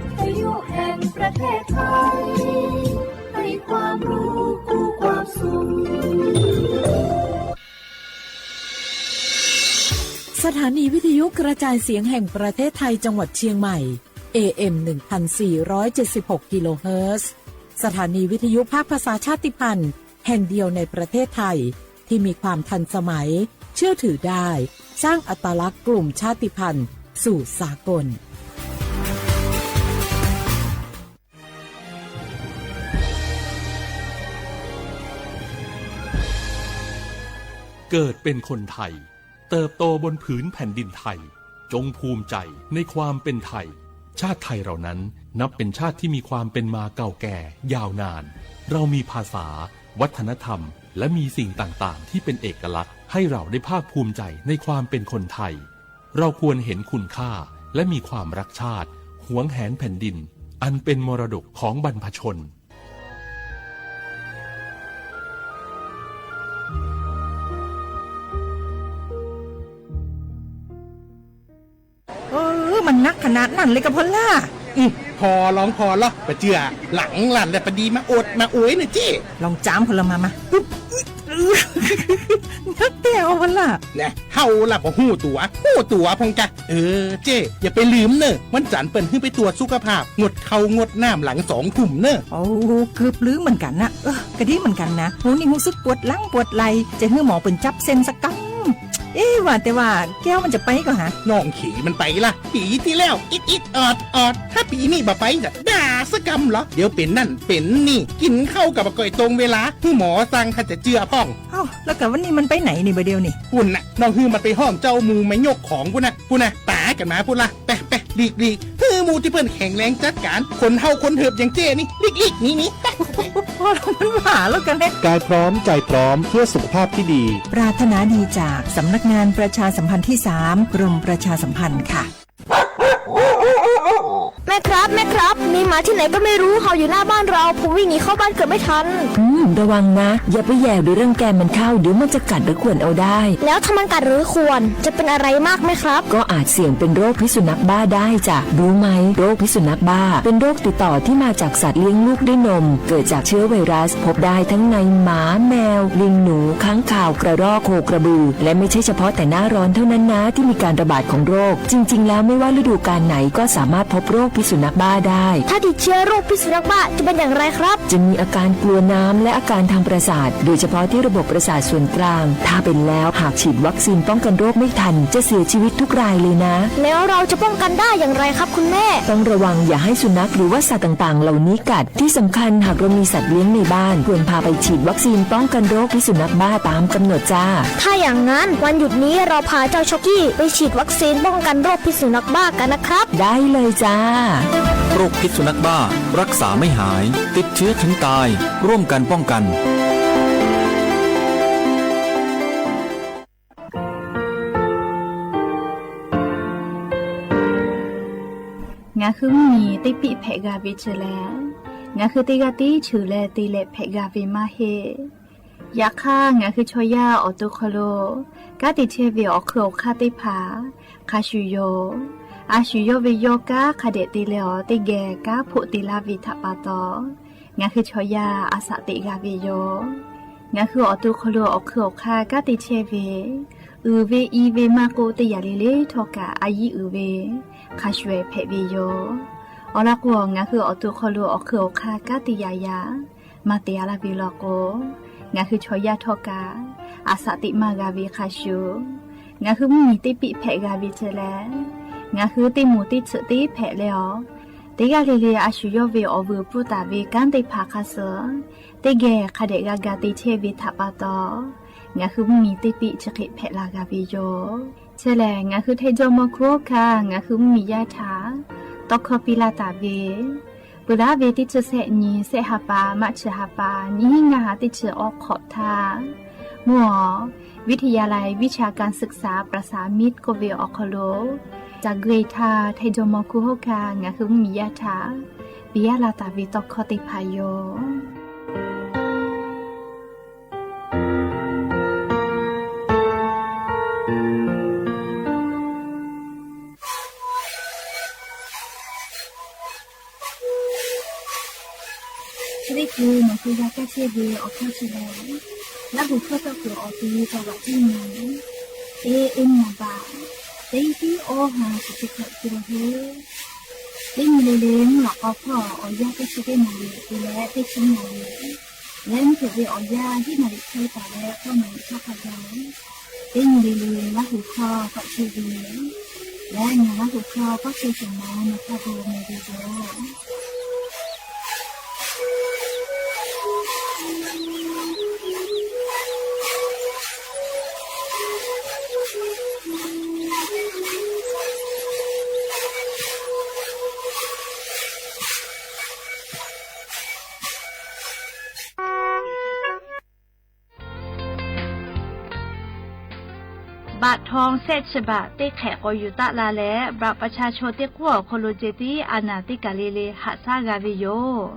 วิทยุแห่งประเทศไทย ให้ความรู้คู่ความสุข สถานีวิทยุกระจายเสียงแห่งประเทศไทยจังหวัดเชียงใหม่ เอ เอ็ม หนึ่งพันสี่ร้อยเจ็ดสิบหก กิโลเฮิรตซ์ สถานีวิทยุภาคภาษาชาติพันธุ์แห่งเดียวในประเทศไทย ที่มีความทันสมัย เชื่อถือได้ สร้างอัตลักษณ์กลุ่มชาติพันธุ์สู่สากล เกิดเป็นคนไทย เติบโตบนผืนแผ่นดินไทย จงภูมิใจในความเป็นไทย ชาติไทยเรานั้นนับเป็นชาติที่มีความเป็นมาเก่าแก่ยาวนาน เรามีภาษา วัฒนธรรม และมีสิ่งต่างๆ ที่เป็นเอกลักษณ์ ให้เราได้ภาคภูมิใจในความเป็นคนไทย เราควรเห็นคุณค่า และมีความรักชาติ หวงแหนแผ่นดิน อันเป็นมรดกของบรรพชน เออ มันนักขนาดนั้นเลยกะพอลล่า อืม ผ่อลองผ่อลอ ปะเจื้อ หลังหลันแหละ ปะดีมาโอดมาโอยเน่อเจ้ ลองจ๋ามพอลล่ามา มา อึ๊บ อึ๊บ นักเต้าพอลล่า แหน่ เฮาล่ะบ่ฮู้ตั๋ว ฮู้ตั๋วพ่องกะ เออ เจ้ อย่าไปลืมเน่อ วันจันทร์เปิ้นหื้อไปตรวจสุขภาพ งดข้าวงดน้ำหลังสองทุ่มเน่อ โอ้ เกือบลืมเหมือนกันนะ เออ กะดีเหมือนกันนะ โห นี่ฮู้สึกปวดหลังปวดไหล่ จะหื้อหมอเปิ้นจับเส้นสักกำ เอ๊ะ ว่าแต่ว่าแก้วมันจะไปก่อฮะ น้องเขยมันไปละ ปีตี้แล้ว อิดอิดออดออด ถ้าปีนี้บ่ไปจะด่าสักกำเหรอ เดี๋ยวเป๋นนั่นเป๋นนี่ กิ๋นข้าวกับบ่ก่อยตรงเวลา หื้อหมอสั่ง ถ้าจะเจื้อพ่อง เอ้า แล้วกะวันนี้มันไปไหนนี่บ่าเดี่ยวนี่ ปุ้นน่ะ น้องหื้อมันไปห้องเจ้าหมู่มายกของปุ้นน่ะ ปุ้นน่ะ ป๋ากั๋นมาปุ้นละ ไปไป หลีกหลีก หื้อหมู่ตี้เปิ้นแข็งแรงจัดก๋าน คนเฒ่าคนเถิบอย่างเจ้นี่ หลีกหลีก หนีหนี ไปไป พอแล้ว มันหาแล้วกันแหละ กายพร้อมใจพร้อมเพื่อสุขภาพที่ดี ปรารถนาดีจากสำนักงานประชาสัมพันธ์ที่สาม กรมประชาสัมพันธ์ค่ะ แม่ครับ แม่ครับ มีหมาที่ไหนก็ไม่รู้เห่าอยู่หน้าบ้านเรา ผมวิ่งหนีเข้าบ้านเกือบไม่ทัน อืม ระวังนะ อย่าไปแหย่หรือรังแกมันเข้า เดี๋ยวมันจะกัดหรือข่วนเอาได้ แล้วถ้ามันกัดหรือข่วน จะเป็นอะไรมากไหมครับ ก็อาจเสี่ยงเป็นโรคพิษสุนัขบ้าได้จ้ะ รู้ไหม โรคพิษสุนัขบ้า เป็นโรคติดต่อที่มาจากสัตว์เลี้ยงลูกด้วยนม เกิดจากเชื้อไวรัส พบได้ทั้งในหมา แมว ลิง หนู ค้างคาว กระรอก โคกระบือ และไม่ใช่เฉพาะแต่หน้าร้อนเท่านั้นนะ ที่มีการระบาดของโรค จริงๆ แล้วไม่ว่าฤดูกาลไหนก็สามารถพบโรคพิษสุนัขบ้าได้ ถ้าติดเชื้อโรคพิษสุนัขบ้าจะเป็นอย่างไรครับ จะมีอาการกลัวน้ำและอาการทางประสาท โดยเฉพาะที่ระบบประสาทส่วนกลาง ถ้าเป็นแล้วหากฉีดวัคซีนป้องกันโรคไม่ทัน จะเสียชีวิตทุกรายเลยนะ แล้วเราจะป้องกันได้อย่างไรครับคุณแม่ ต้องระวังอย่าให้สุนัขหรือว่าสัตว์ต่างๆ เหล่านี้กัด ที่สำคัญหากเรามีสัตว์เลี้ยงในบ้าน ควรพาไปฉีดวัคซีนป้องกันโรคพิษสุนัขบ้าตามกำหนดจ้า ถ้าอย่างนั้นวันหยุดนี้เราพาเจ้าช็อกกี้ไปฉีดวัคซีนป้องกันโรคพิษสุนัขบ้ากันนะครับ ได้เลยจ้า โรคพิษสุนัขบ้า รักษาไม่หาย ติดเชื้อถึงตาย ร่วมกันป้องกัน Ngaˬ hui mvuhˇ miˬ teˇ piˆ hpehꞈ g'a ve chi lehˬ, ngaˬ hui teˇ g'aˇ tiˉ cheuˬ leh te leh hpehꞈ g'a ve maˇ heˆ. Yaꞈ hk'aˇ, ngaˬ hui chaw yaˇ awˬ to hk'aw lo kanˉ te chehˇ ve awˬ hk'eun awˬ hk'aˇ teˇ hpaˍ hk'a shuˍ yoˬ. A shu yawˇ ve yawˇ kanˉ hk'a dehꞈ te leh awˬ teˇ geh kanˉ hpoˆ te laˇ ve htaꞈ pa taw, ngaˬ hui chaw yaˇ a shaꞈ teꞈ g'a ve yoˬ. Ngaˬ hui awˬ to hk'aw lo awˬ hk'eun awˬ hk'aˇ kanˉ te chehˇ ve, uiˍ ve i ve maˇ k'oˆ, teˇ yanˇ le le htawˇ kaꞈ a yiˉ uiˍ ve hk'a shuˍ hpehꞈ ve yoˬ. Awˬ lawn k'o, ngaˬ hui awˬ to hk'aw lo awˬ hk'eun awˬ hk'aˇ kanˉ te yaꞈ yaꞈ maˇ te a laˇ ve law k'o, ngaˬ hui chaw yaˇ htawˇ kaꞈ a shaꞈ teꞈ maˇ g'a ve hk'a shuˍ, ngaˬ hui mvuhˇ miˬ teˇ piˆ hpehꞈ g'a ve chi lehˬ, ngaˬ hui teˇ moˍ teˇ tsuhꞈ teˇ hpehꞈ leh awˬ, teˇ g'aˇ le le a shu yawˇ ve awˬ vuiˬ pfuhˇ taˍ ve kanˉ teˇ hpaˍ hk'a suh teˇ geh hk'a dehꞈ g'a ga te chehˇ ve htaꞈ pa taw, ngaˬ hui mvuhˇ miˬ teˇ piˆ chi hk'e hpehꞈ la g'a ve yoˬ. Chi lehˬ, ngaˬ hui Htaiˇ jawˇ mawˇ hkuˇ hawˉ hkanˇ ngaˬ hui mvuhˇ miˬ yaˇ htaꞈ tawˇ hkawˇ piˇ laˇ taˍ ve, peuˬ laˉ ve teˇ chi sehˆ nyi, sehˆ ha pa, maˆ chi ha pa, nyiˇ hinˉ ngaˇ ha teˇ chi awˬ hk'awꞈ htaˇ, mvuhˇ awˬ วิทยาลัยวิชาการศึกษา ประสานมิตร k'oˆ ve awˬ hk'aw lo, caˬ gui htaˇ Htaiˇ jawˇ mawˇ hkuˇ hawˉ hkanˇ ngaˬ hui mvuhˇ miˬ yaˇ htaꞈ piˇ laˇ taˍ ve tawˇ hkawˇ teˇ hpaˍ yoˬ. Teˇ hkui nawˬ hui g'a kaˇ chehˇ ve awˬ hkawˇ chi lehˬ, Laˇ huˍ hkawˇ tawˇ kuiˬ awˬ te taw g'aꞈ tiˉ nyi. Teˇ, e nyi baꞈ, teˇ tiˉ awˇ ha shiˍ chi hkawꞈ te la hu. Teˇ nyi le le mvuhˇ lawꞈ k'aw hpawˇ awˬ yanˇ teˇ chi teˇ naˍ riˍ te leh teˇ chi naˍ riˍ, leh mvuhˇ hpeuꞈ ve awˬ yanˇ hiˉ naˍ riˍ hk'e taˍ leh k'awˇ naˍ riˍ hk'aˇ hk'a gaˬ. Teˇ nyi le le Laˇ huˍ hkawˇ k'awꞈ chehˇ ve, leh ngaˬ Laˇ huˍ hkawˇ k'awꞈ chehˇ shawˍ ma nawˬ hk'a gaˬ meh ve yoˬ. Baꞈ htaw shehˆ chi baꞈ teˇ hk'ehꞈ k'awꞈ yuˬ taˆ la leh, บัตรประชาชน teˇ k'uˉ awˬ hk'aw lo ceh tiˉ a naˍ teˇ kaˬ le le haꞈ shaˉ g'a ve yoˬ.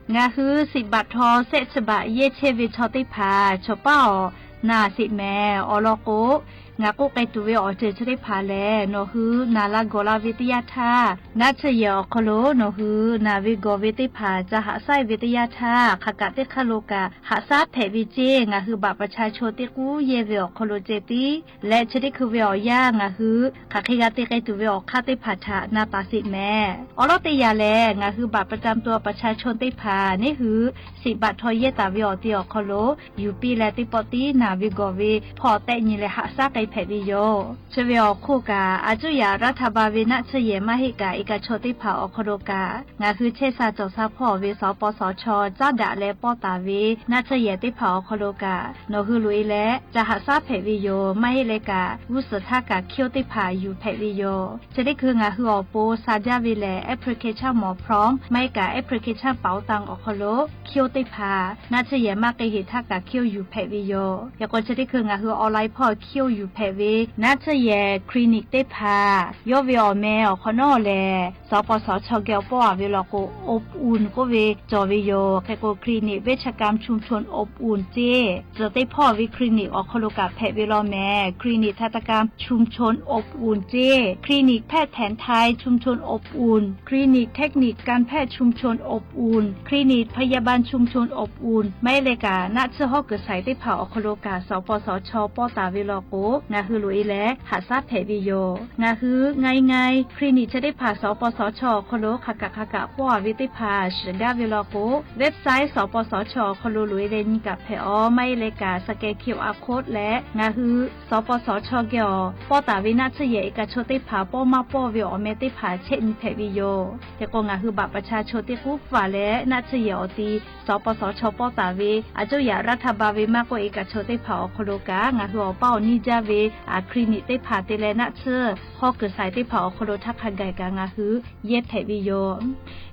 Ngaˬ hui สิทธิ์บัตรทอง shehˆ chi baꞈ yehˇ chehˇ ve chaw teˇ hpaˍ chaw paˉ awˬ naˍ sheˍ mehˍ. Awˬ lawn k'o, ngaˬ k'oˆ k'ai tuˬ ve awˬ ceuˬ chi teˇ hpaˍ lehˬ, nawˬ hui naˬ la gawˬ la ve teˇ yanˇ htaˇ, naˆ tsuhˇ yehˬ awˬ hk'aw lo nawˬ hui naˬ ve gawˬ ve teˇ hpaˍ ca haꞈ shaˉ ve teˇ yanˇ htaˇ, hk'aˬ kaꞈ teˇ hk'aˇ lo kaꞈ haꞈ shaˉ hpehꞈ ve ceˇ. Ngaˬ hui บัตรประชาชน teˇ k'uˉ yehˇ ve awˬ hk'aw lo ceh tiˉ leh, chi teˇ hkui ve awˬ yanˇ ngaˬ hui hk'aˬ hk'e g'a te k'ai tuˬ ve awˬ hk'aˇ teˇ hpaˍ htaꞈ na taˍ sheˍ mehˍ. Awˬ lawn teˇ yanˇ lehˬ, ngaˬ hui บัตรประจำตัวประชาชน teˇ hpaˍ neˉ hui สิทธิ์บัตรทอง yehˇ taˍ ve awˬ te awˬ hk'aw lo yuˬ piˇ leh, teˇ pawˆ tiˉ naˬ ve gawˬ ve hpawˇ tehˆ nyi leh haꞈ shaˉ k'ai hpehꞈ ve yoˬ. Chi ve awˬ hk'oˆ kaꞈ, a cuˇ yaꞈ รัฐบาล ve naˆ tsuhˇ yehˬ maˇ heˆ kaꞈ, e kaꞈ chaw teˇ hpaˍ awˬ hk'aw lo kaꞈ, ngaˬ hui chehˇ sha cawˬ sha hpawˇ ve สปสช. caˉ daꞈ leh pawˇ taˍ ve naˆ tsuhˇ yehˬ teˇ hpaˍ awˬ hk'aw lo kaꞈ, nawˬ hui loꞈ e leh ca haꞈ shaˉ hpehꞈ ve yoˬ. Maˇ heˆ leh kaꞈ, g'uˇ suhˍ htaˇ kaꞈ hkiˇ oˇ teˇ hpaˍ yuˬ hpehꞈ ve yoˬ. Chi teˇ hkui ngaˬ hui awˬ pon sha jaˇ ve lehˬ, application หมอพร้อม maˇ heˆ kaꞈ application 保单 awˬ hk'aw lo hkiˇ oˇ teˇ hpaˍ naˆ tsuhˇ yehˬ maˇ k'ai heˍ htaˇ kaꞈ hkiˇ oˇ yuˬ hpehꞈ ve yoˬ. Yaꞈ k'o chi teˇ hkui ngaˬ hui online hpawˇ hkiˇ oˇ yuˬ hpehꞈ ve naˆ tsuhˇ yehˬ คลินิก teˇ hpaˍ yawˇ ve awˬ meh awˬ hk'awꞈ nawˉ lehˬ, สปสช. geh awˬ pawˆ a ve law k'o อบอุ่น k'oˆ ve cawˬ ve yoˬ. Hk'e k'o คลินิก เวชกรรมชุมชนอบอุ่น ceˇ, tcuh teˇ hpawˇ ve คลินิก awˬ hk'aw lo kaꞈ hpehꞈ ve law mehˍ. คลินิกทันตกรรมชุมชนอบอุ่น ceˇ, คลินิกแพทย์แผนไทยชุมชนอบอุ่น คลินิกเทคนิคการแพทย์ชุมชนอบอุ่น คลินิกพยาบาลชุมชนอบอุ่น maˇ heˆ leh kaꞈ naˆ tsuhˇ hawˉ kuiˬ shaiˍ teˇ hpaˍ awˬ hk'aw lo kaꞈ สปสช. pawˆ taˍ ve law k'o, ngaˬ hui loꞈ e leh haꞈ shaˉ hpehꞈ ve yoˬ. Ngaˬ hui ง่ายๆ คลินิก chi teˇ hpaˍ สปสช. awˬ hk'aw lo hk'aˬ kaꞈ hk'aˬ kaꞈ pawˆ a ve teˇ hpaˍ shiˍ gaˇ ve law k'o, website สปสช. awˬ hk'aw lo loꞈ e leh nyi kaꞈ hpehꞈ aˬ. Maˇ heˆ leh kaꞈ scan QR code leh ngaˬ hui สปสช. geh awˬ pawˆ taˍ ve naˆ tsuhˇ yehˬ e kaꞈ chaw teˇ hpaˍ pawˇ maˇ pawˇ ve awˬ meh teˇ hpaˍ chehˇ nyi hpehꞈ ve yoˬ. Hk'e k'o ngaˬ hui บัตรประชาชน teˇ k'uˉ faˍ leh naˆ tsuhˇ yehˬ awˬ ti สปสช. pawˆ taˍ ve a cuˇ yaꞈ รัฐบาล ve maˇ k'oˆ e kaꞈ chaw teˇ hpaˍ awˬ hk'aw lo kaꞈ ngaˬ hui awˬ paˇ awˬ niˇ jaˇ ve คลินิก teˇ hpaˍ te leh naˆ tsuhˇ hawˉ kuiˬ shaiˍ teˇ hpaˍ awˬ hk'aw lo htaˇ hk'a gaˬ kaꞈ ngaˬ hui yehˇ hpehꞈ ve yoˬ.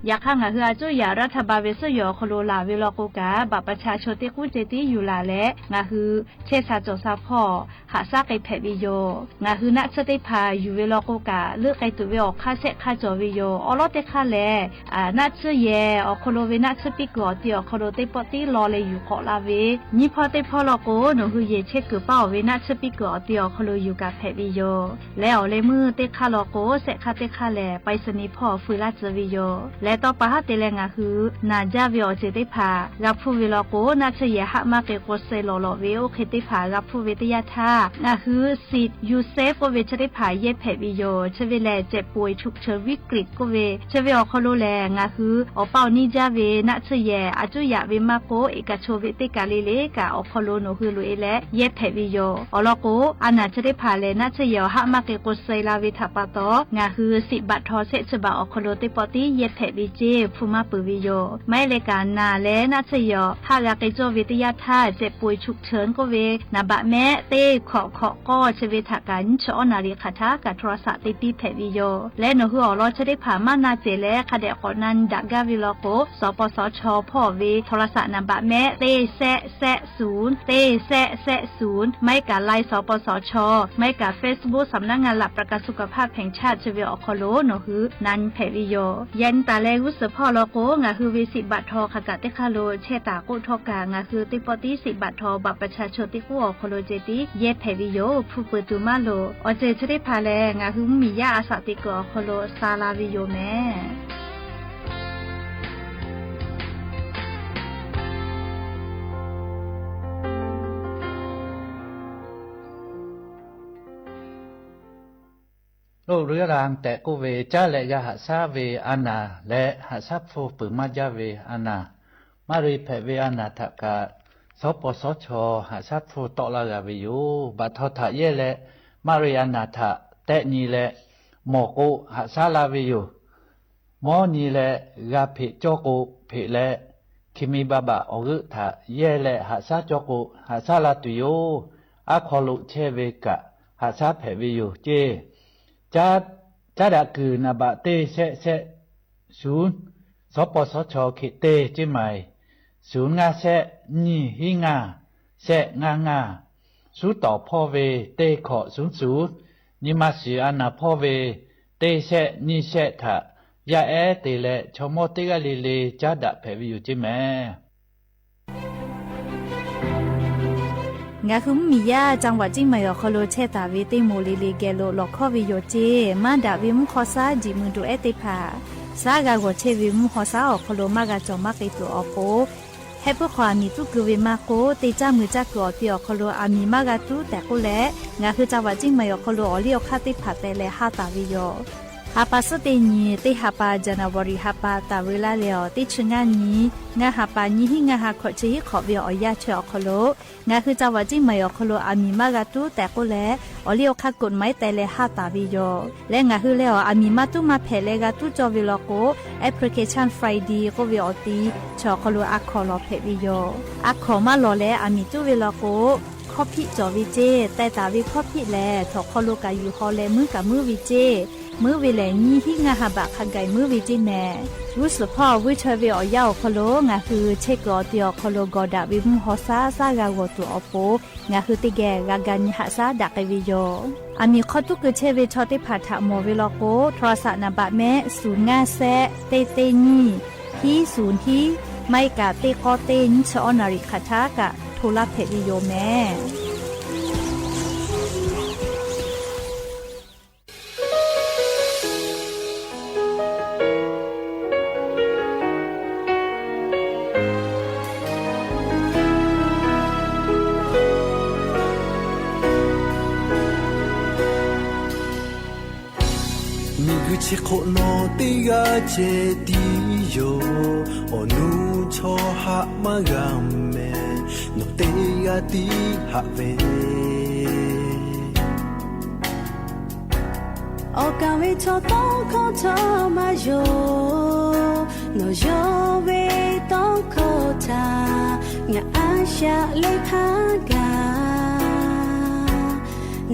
Yaꞈ hk'aˇ ngaˬ hui a cuˇ yaꞈ รัฐบาล ve suhˉ yoˬ awˬ hk'aw lo laˬ ve law k'o kaꞈ, บัตรประชาชน teˇ k'uˉ ceh tiˉ yuˬ laˬ leh ngaˬ hui chehˇ sha cawˬ sha hpawˇ haꞈ shaˉ k'ai hpehꞈ ve yoˬ. Ngaˬ hui naˆ tsuhˇ teˇ hpaˍ yuˬ ve law k'o kaꞈ, leuˆ k'ai tuˬ ve awˬ hk'aˇ shehˆ hk'aˇ cawˬ ve yoˬ. Awˬ lawn teˇ hk'aˇ lehˬ, naˆ tsuhˇ yehˬ awˬ hk'aw lo ve naˆ tsuhˇ piˇ kuiˬ awˬ ti awˬ hk'aw lo teˇ pawˆ tiˉ law leh yuˬ k'awꞈ la ve, nyiˇ hpawˇ teˇ hpawˇ law k'o nawˬ hui yehˬ chehˇ kuiˬ paˇ oˬ ve naˆ tsuhˇ piˇ kuiˬ awˬ ti awˬ hk'aw lo yuˬ kaꞈ hpehꞈ ve yoˬ. Leh awˬ leh meuˇ teˇ hk'aˇ law k'o, shehˆ hk'aˇ teˇ hk'aˇ lehˬ, ไปรษณีย์ hpawˇ feu laˇ tcuh ve yoˬ. Leh tawˇ pa haˉ te leh ngaˬ hui naˬ jaˇ ve awˬ ceuˬ teˇ hpaˍ g'a hpuˇ ve law k'o, naˆ tsuhˇ yehˬ haˆ maˇ k'ai k'o suh lawˬ lawꞈ ve oˇ hk'e teˇ hpaˍ g'a hpuˇ ve teˇ yanˇ htaˇ, ngaˬ hui สิทธิ์ยูเซฟ k'oˆ ve chi teˇ hpaˍ yehˇ hpehꞈ ve yoˬ. Chi ve lehˬ เจ็บป่วยฉุกเฉินวิกฤต k'oˆ ve, chi ve awˬ hk'aw lo lehˬ ngaˬ hui awˬ paˇ awˬ niˇ jaˇ ve naˆ tsuhˇ yehˬ a cuˇ yaꞈ ve maˇ k'oˆ, e kaꞈ chaw ve teˇ kaˬ le le kaꞈ awˬ hk'aw lo nawˬ hui loꞈ e leh yehˇ hpehꞈ ve yoˬ. Awˬ lawn k'o, a naˬ chi teˇ hpaˍ lehˬ naˆ tsuhˇ yehˬ awˬ haˆ maˇ k'ai k'o suh la ve htaꞈ pa taw, ngaˬ hui สิทธิ์บัตรทอง shehˆ chi baꞈ awˬ hk'aw lo teˇ pawˆ tiˉ yehˇ hpehꞈ ve ceˇ hpu maˇ peuˬ ve yoˬ. Maˇ heˆ leh kaꞈ naˬ leh naˆ tsuhˇ yehˬ awˬ haˆ g'a k'ai cawˇ ve teˇ yanˇ htaˇ, เจ็บป่วยฉุกเฉิน k'oˆ ve naˍ baꞈ mehˆ teˇ hkawꞈ hkawꞈ k'awˇ chi ve htaꞈ kaꞈ nyiˇ chi awˉ naˍ riˍ hk'aˬ htaˇ kaꞈ โทรศัพท์ te piˇ hpehꞈ ve yoˬ. Leh nawˬ hui awˬ lawn chi teˇ hpaˍ maˇ na cehˬ leh hk'a dehꞈ k'awꞈ na nyi daꞈ gaˇ ve law k'o, สปสช. hpawˇ ve โทรศัพท์ naˍ baꞈ mehˆ teˇ shehˆ shehˆ ศูนย์ teˇ shehˆ shehˆ ศูนย์ maˇ heˆ kaꞈ ไลน์ สปสช. maˇ heˆ kaꞈ Facebook สำนักงานหลักประกันสุขภาพแห่งชาติ chi ve awˬ hk'aw lo nawˬ hui na nyi hpehꞈ ve yoˬ. Yaꞈ nyi taˍ leh g'uˇ suhˍ hpawˇ law k'o, ngaˬ hui ve สิทธิ์บัตรทอง hk'aˬ kaꞈ teˇ hk'aˇ lo chehˇ taˍ k'oˆ htawˇ kaꞈ, ngaˬ hui teˇ pawˆ tiˉ สิทธิ์บัตรทอง บัตรประชาชน teˇ k'uˉ awˬ hk'aw lo ceh tiˉ yehˇ hpehꞈ ve yoˬ. Hpu peuˬ tuˬ maˇ loˍ. Awˬ ceuˬ chi teˇ hpaˍ lehˬ, ngaˬ hui mvuhˇmiˬ yaˇ a shaꞈ teꞈ kuiˬ awˬ hk'aw lo sha la ve yoˬ mehˍ. Loˉ ruiˉ lan tehꞈ k'oˆ ve, caˉ leh g'a haꞈ shaˉ ve a naˬ leh haꞈ shaˉ hpu peuˬ maˇ jaˇ ve a naˬ, maˇ ri hpehꞈ ve a naˬ htaꞈ kaꞈ, shawˉ paw shawˉ chaw haꞈ shaˉ hpu tawˆ la g'a ve yoˬ. Baꞈ htaw htaꞈ yehˇ leh, maˇ ri a naˬ htaꞈ tehˆ nyi leh, mawˬ k'o haꞈ shaˉ la ve yoˬ. Mawˇ nyi leh g'a hpeꞈ cawˇ k'o hpeꞈ leh, hkiˬ miˬ baˆ baꞈ awˬ g'euˆ htaꞈ yehˇ leh haꞈ shaˉ cawˇ k'o haꞈ shaˉ la tuˬ yoˬ. Aˉ hk'aw lo chehˇ ve kaꞈ haꞈ shaˉ hpehꞈ ve yoˬ ceˇ. Caˉ, caˉ daꞈ kuiˬ naˍ baꞈ teˇ shehˆ shehˆ shuˍ, shawˉ paw shawˉ chaw hk'e teˇ ceˇ maˬ, shuˍ ngaˇ shehˆ nyiˇ hiˉ ngaˇ shehˆ ngaˇ ngaˇ, suˉ tawˍ hpawˇ ve teˇ hkawꞈ shuˍ shuˍ, nyi ma shiˍ a naˬ hpawˇ ve teˇ shehˆ nyiˇ shehˆ htaꞈ yaˇ ehˉ te leh chaw mawˇ teˇ g'aˇ le le caˉ daꞈ hpehꞈ ve yoˬ ceˇ mehˍ. Ngaˬ hui mvuhˇmiˬ yaˇ จังหวัดเชียงใหม่ awˬ hk'aw lo chehˇ taˍ ve teˇ moˍ le le geh lo lawˬ hkawˇ ve yoˬ ceˇ. Maˇ daꞈ ve mvuhˇ hk'aw shaˉ jiꞈ mui duˬ ehˉ teˇ hpaˍ, shaˉ g'a g'awˬ chehˇ ve mvuhˇ hk'aw shaˉ awˬ hk'aw lo maˇ g'a cawˬ maˇ k'ai tuˬ awˬ pon, heh puiˉ hk'aw aˬ miˍ tuˉ keu ve maˇ k'oˆ, teˇ caˇ mui caˇ kuiˬ awˬ te awˬ hk'aw lo aˬ miˍ maˇ g'a tuˉ tehꞈ k'oˆ leh, ngaˬ hui จังหวัดเชียงใหม่ awˬ hk'aw lo awˬ liˇ awˬ hk'aˇ teˇ hpaˍ teh leh haˆ taˍ ve yoˬ. Ha pa suhˉ teˇ nyi, teˇ ha pa January ha pa taˍ ve laˇ leh awˬ teˇ chi ngaˇ nyi, ngaˇ ha pa nyiˇ hiˉ ngaˇ ha hkawꞈ chi hiˉ hk'awꞈ ve awˬ yanˇ chi awˬ hk'aw lo, ngaˬ hui จังหวัดเชียงใหม่ awˬ hk'aw lo aˬ miˍ maˇ g'a tuˉ tehꞈ k'oˆ leh, awˬ liˇ awˬ hk'aˇ กฎหมาย teh leh haˆ taˍ ve yoˬ. Leh ngaˬ hui leh awˬ aˬ miˍ maˇ tuˉ maˇ hpehꞈ leh g'a tuˉ cawˇ ve law k'o, Application Friday k'oˆ ve awˬ ti chi awˬ hk'aw lo a hkawnˍ lawˬ hpehꞈ ve yoˬ. A hkawnˍ maˇ lawˬ leh aˬ miˍ tuˉ ve law k'o, hkawˇ hpiˆ cawˬ ve ceˇ. Teh taˍ ve hkawˇ hpiˆ lehˬ, htawnˍ hk'aw lo kaꞈ yuˬ haw leh muiˉ kaꞈ muiˉ ve ceˇ. Muiˉ ve lehˬ, nyiˇ hiˉ ngaˇ ha baꞈ hk'a gaˬ muiˉ ve ceˇ mehˍ. G'uˇ suhˍ hpawˇ vuiˇ chaweh ve awˬ yanˇ awˬ hk'aw lo ngaˬ hui chehˇ kuiˬ awˬ te awˬ hk'aw lo gawˬ daꞈ ve mvuhˇ hk'aw shaˉ shaˉ g'a g'awˬ tuˬ awˬ pon, ngaˬ hui teˇ geh g'a ga nyi haꞈ shaˉ daꞈ k'ai ve yoˬ. Aˬ miˍ hk'aw tuˉ keu chehˇ ve chaw teˇ hpaˍ htaꞈ mawˬ ve law k'o, โทรศัพท์ naˍ baꞈ mehˆ shuˍ ngaˇ shehˆ teˇ teˇ nyiˇ hiˉ shuˍ hiˉ, maˇ heˆ kaꞈ teˇ k'awˇ teˇ nyiˇ chi awˉ naˍ riˍ hk'aˬ htaˇ kaꞈ hto laˇ hpehꞈ ve yoˬ mehˍ. Miˬguiˬ chi hk'oˆ nawˬ teˇ g'aˇ ceh tiˉ yoˬ. Awˬ nuˇ chaw haꞈ maˇ g'a mehˍ, nawˬ teˇ g'aˇ tiˉ haꞈ ve. Awˬ kaˍ ve chaw tawˇ hkawˇ chaw maˇ yonˍ, nawˬ yawˇ ve tawˇ hkawˇ htaꞈ ngaˬ a shaꞈ leh hk'a gaˬ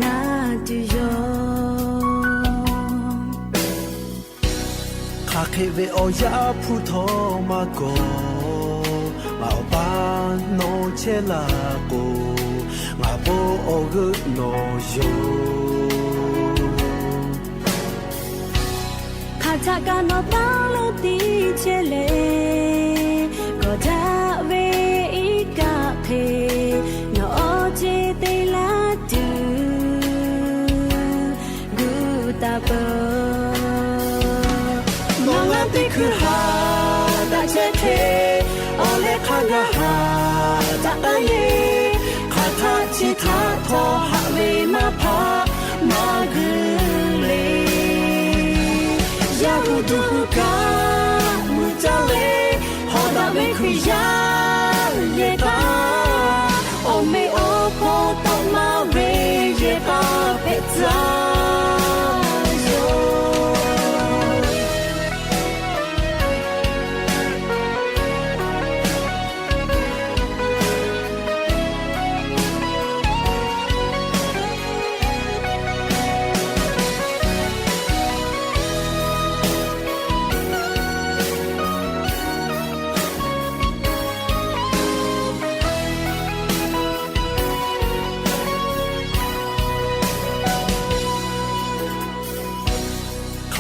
na tuˬ yoˬ. Hk'aˬ hk'e ve awˬ yaˇ hpu htawˇ maˇ kawˬ, ngaˬ awˬ pa nawˬ chehˇ la k'o, ngaˬ bon awˬ g'euˆ nawˬ yoˬ. Hk'aˬ htaꞈ kaꞈ nawˬ taˇ lo tiˉ chehˇ leh, kawˬ daꞈ ve iˉ kaˆ hk'e nawˬ awˬ ceˬ te laˇ tuˬ gu taˍ peuˬ. Nawˬ ngaˬ teˇ hkui haꞈ daꞈ chehˇ hk'e, awˬ leh hk'a gaˬ haꞈ daꞈ k'ai le. Hk'aˬ htaˆ chi htaꞈ htawˇ haꞈ ve maˇ hpaˇ maˇ g'uiˬ le. Yaˇ hu duˬ hu kaꞈ mui caˇ leh, hawˉ daꞈ ve Hkriꞈ yaˇ yehˬ k'aˇ, awˬ meꞈ awˬ hponˇ tawˆ maˇ ve yehˬ k'aˇ hpehꞈ tcuh yoˬ.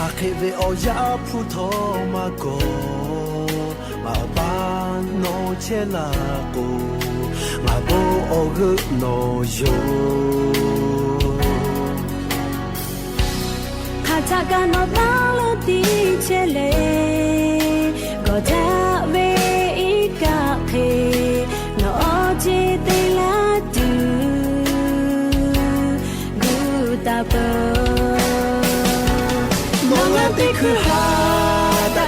Hk'aˬ hk'e ve awˬ yaˇ hpu htawˇ maˇ kawˬ, ngaˬ awˬ pa nawˬ chehˇ la k'o, ngaˬ bon awˬ g'euˆ nawˬ yoˬ. Hk'aˬ htaꞈ kaꞈ nawˬ taˇ lo tiˉ chehˇ leh, kawˬ daꞈ ve iˉ kaˆ hk'e nawˬ awˬ ceˬ te laˇ tuˬ gu taˍ peuˬ.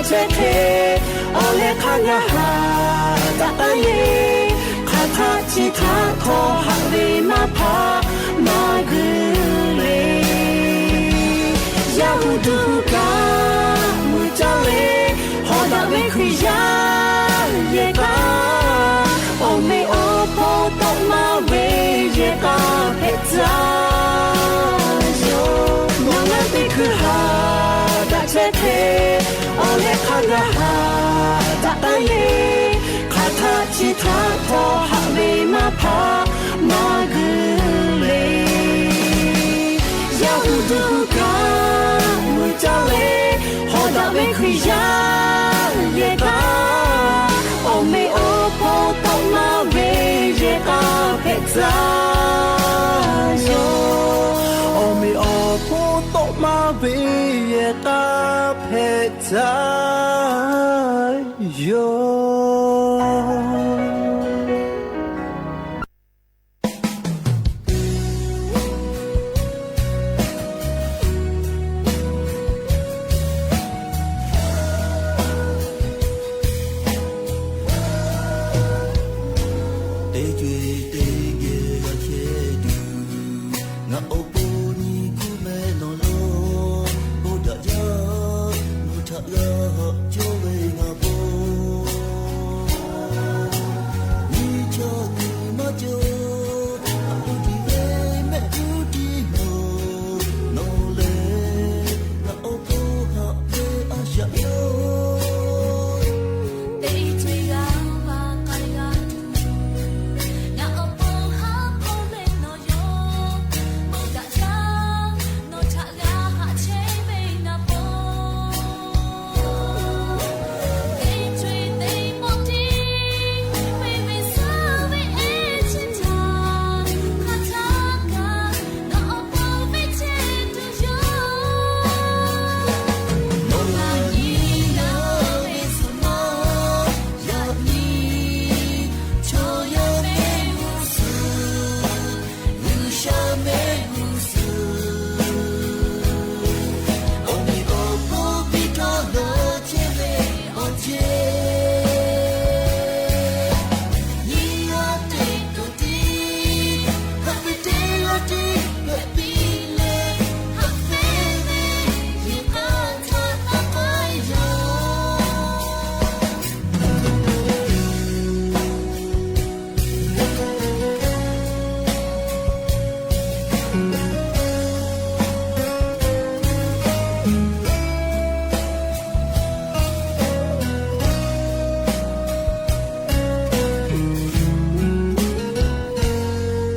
chehˇ hk'e, awˬ leh hk'a g'a haꞈ daꞈ k'ai le. Hk'aˬ htaˆ chi htaꞈ htawˇ haꞈ ve maˇ hpaˆ maˇ g'uiˇ le. Yaˇ hu duˬ hu kaꞈ mui caˇ leh, hawˍ daꞈ ve Hkriꞈ yaˇ yehˬ kaꞈ, awˬ meꞈ awˬ hponˇ tawˆ maˇ ve yehˬ k'a hpehꞈ tcuh yoˬ. Nawˬ ngaˬ teˇ hkui haꞈ daꞈ chehˇ hk'e, awˬ leh hk'a g'a haꞈ daꞈ k'ai le. Hk'aˬ htaˆ chi htaꞈ htawˇ haꞈ ve maˇ hpaˆ maˇ g'uiˇ le. Yaˇ hu duˬ hu kaꞈ mui caˇ leh, hawˍ daꞈ ve Hkriꞈ yaˇ yehˬ kaꞈ, awˬ meꞈ awˬ hponˇ tawˆ maˇ ve yehˬ k'a hpehꞈ tcuh yoˬ. Awˬ meꞈ awˬ hponˇ tawˆ maˇ ve yehˬ k'a hpehꞈ tcuh yoˬ. Teˇ co-e teˇ geh g'a chehˇ tuˬ, ngaˬ awˬ pon nyi kuˇ meh nawˬ lo, oˇ daꞈ jaˇ, nawˬ htaꞈ g'a haꞈ cawˇ ve ngaˬ pon. Nyi chaw tuˬ maˇ cawˬ, a pu tiꞈ ve mehˆ g'uˇ tiˉ nawˬ, nawˬ lehˬ ngaˬ awˬ pon haꞈ ve a shaꞈ yoˬ. Teˇ co-e g'a va k'ai g'a tuˬ, ngaˬ awˬ pon haꞈ k'oˆ ve nawˬ yoˬ. Oˇ daꞈ jaˇ, nawˬ htaꞈ g'a haꞈ chehˇ ve ngaˬ pon. G'uiˬsha mehˆ g'uˇ suhˍ, awˬ meꞈ awˬ hponˇ piˇ htawˇ dawˇ chehˇ ve awˬ ceˬ, nyi g'aˇ teꞈ to tiˉ, haꞈ ve teˇ g'aˇ tiˉ hpehꞈ piˇ leh, haꞈ pehnˇ ve yehˬ k'a htaꞈ taˇ k'ai yoˬ.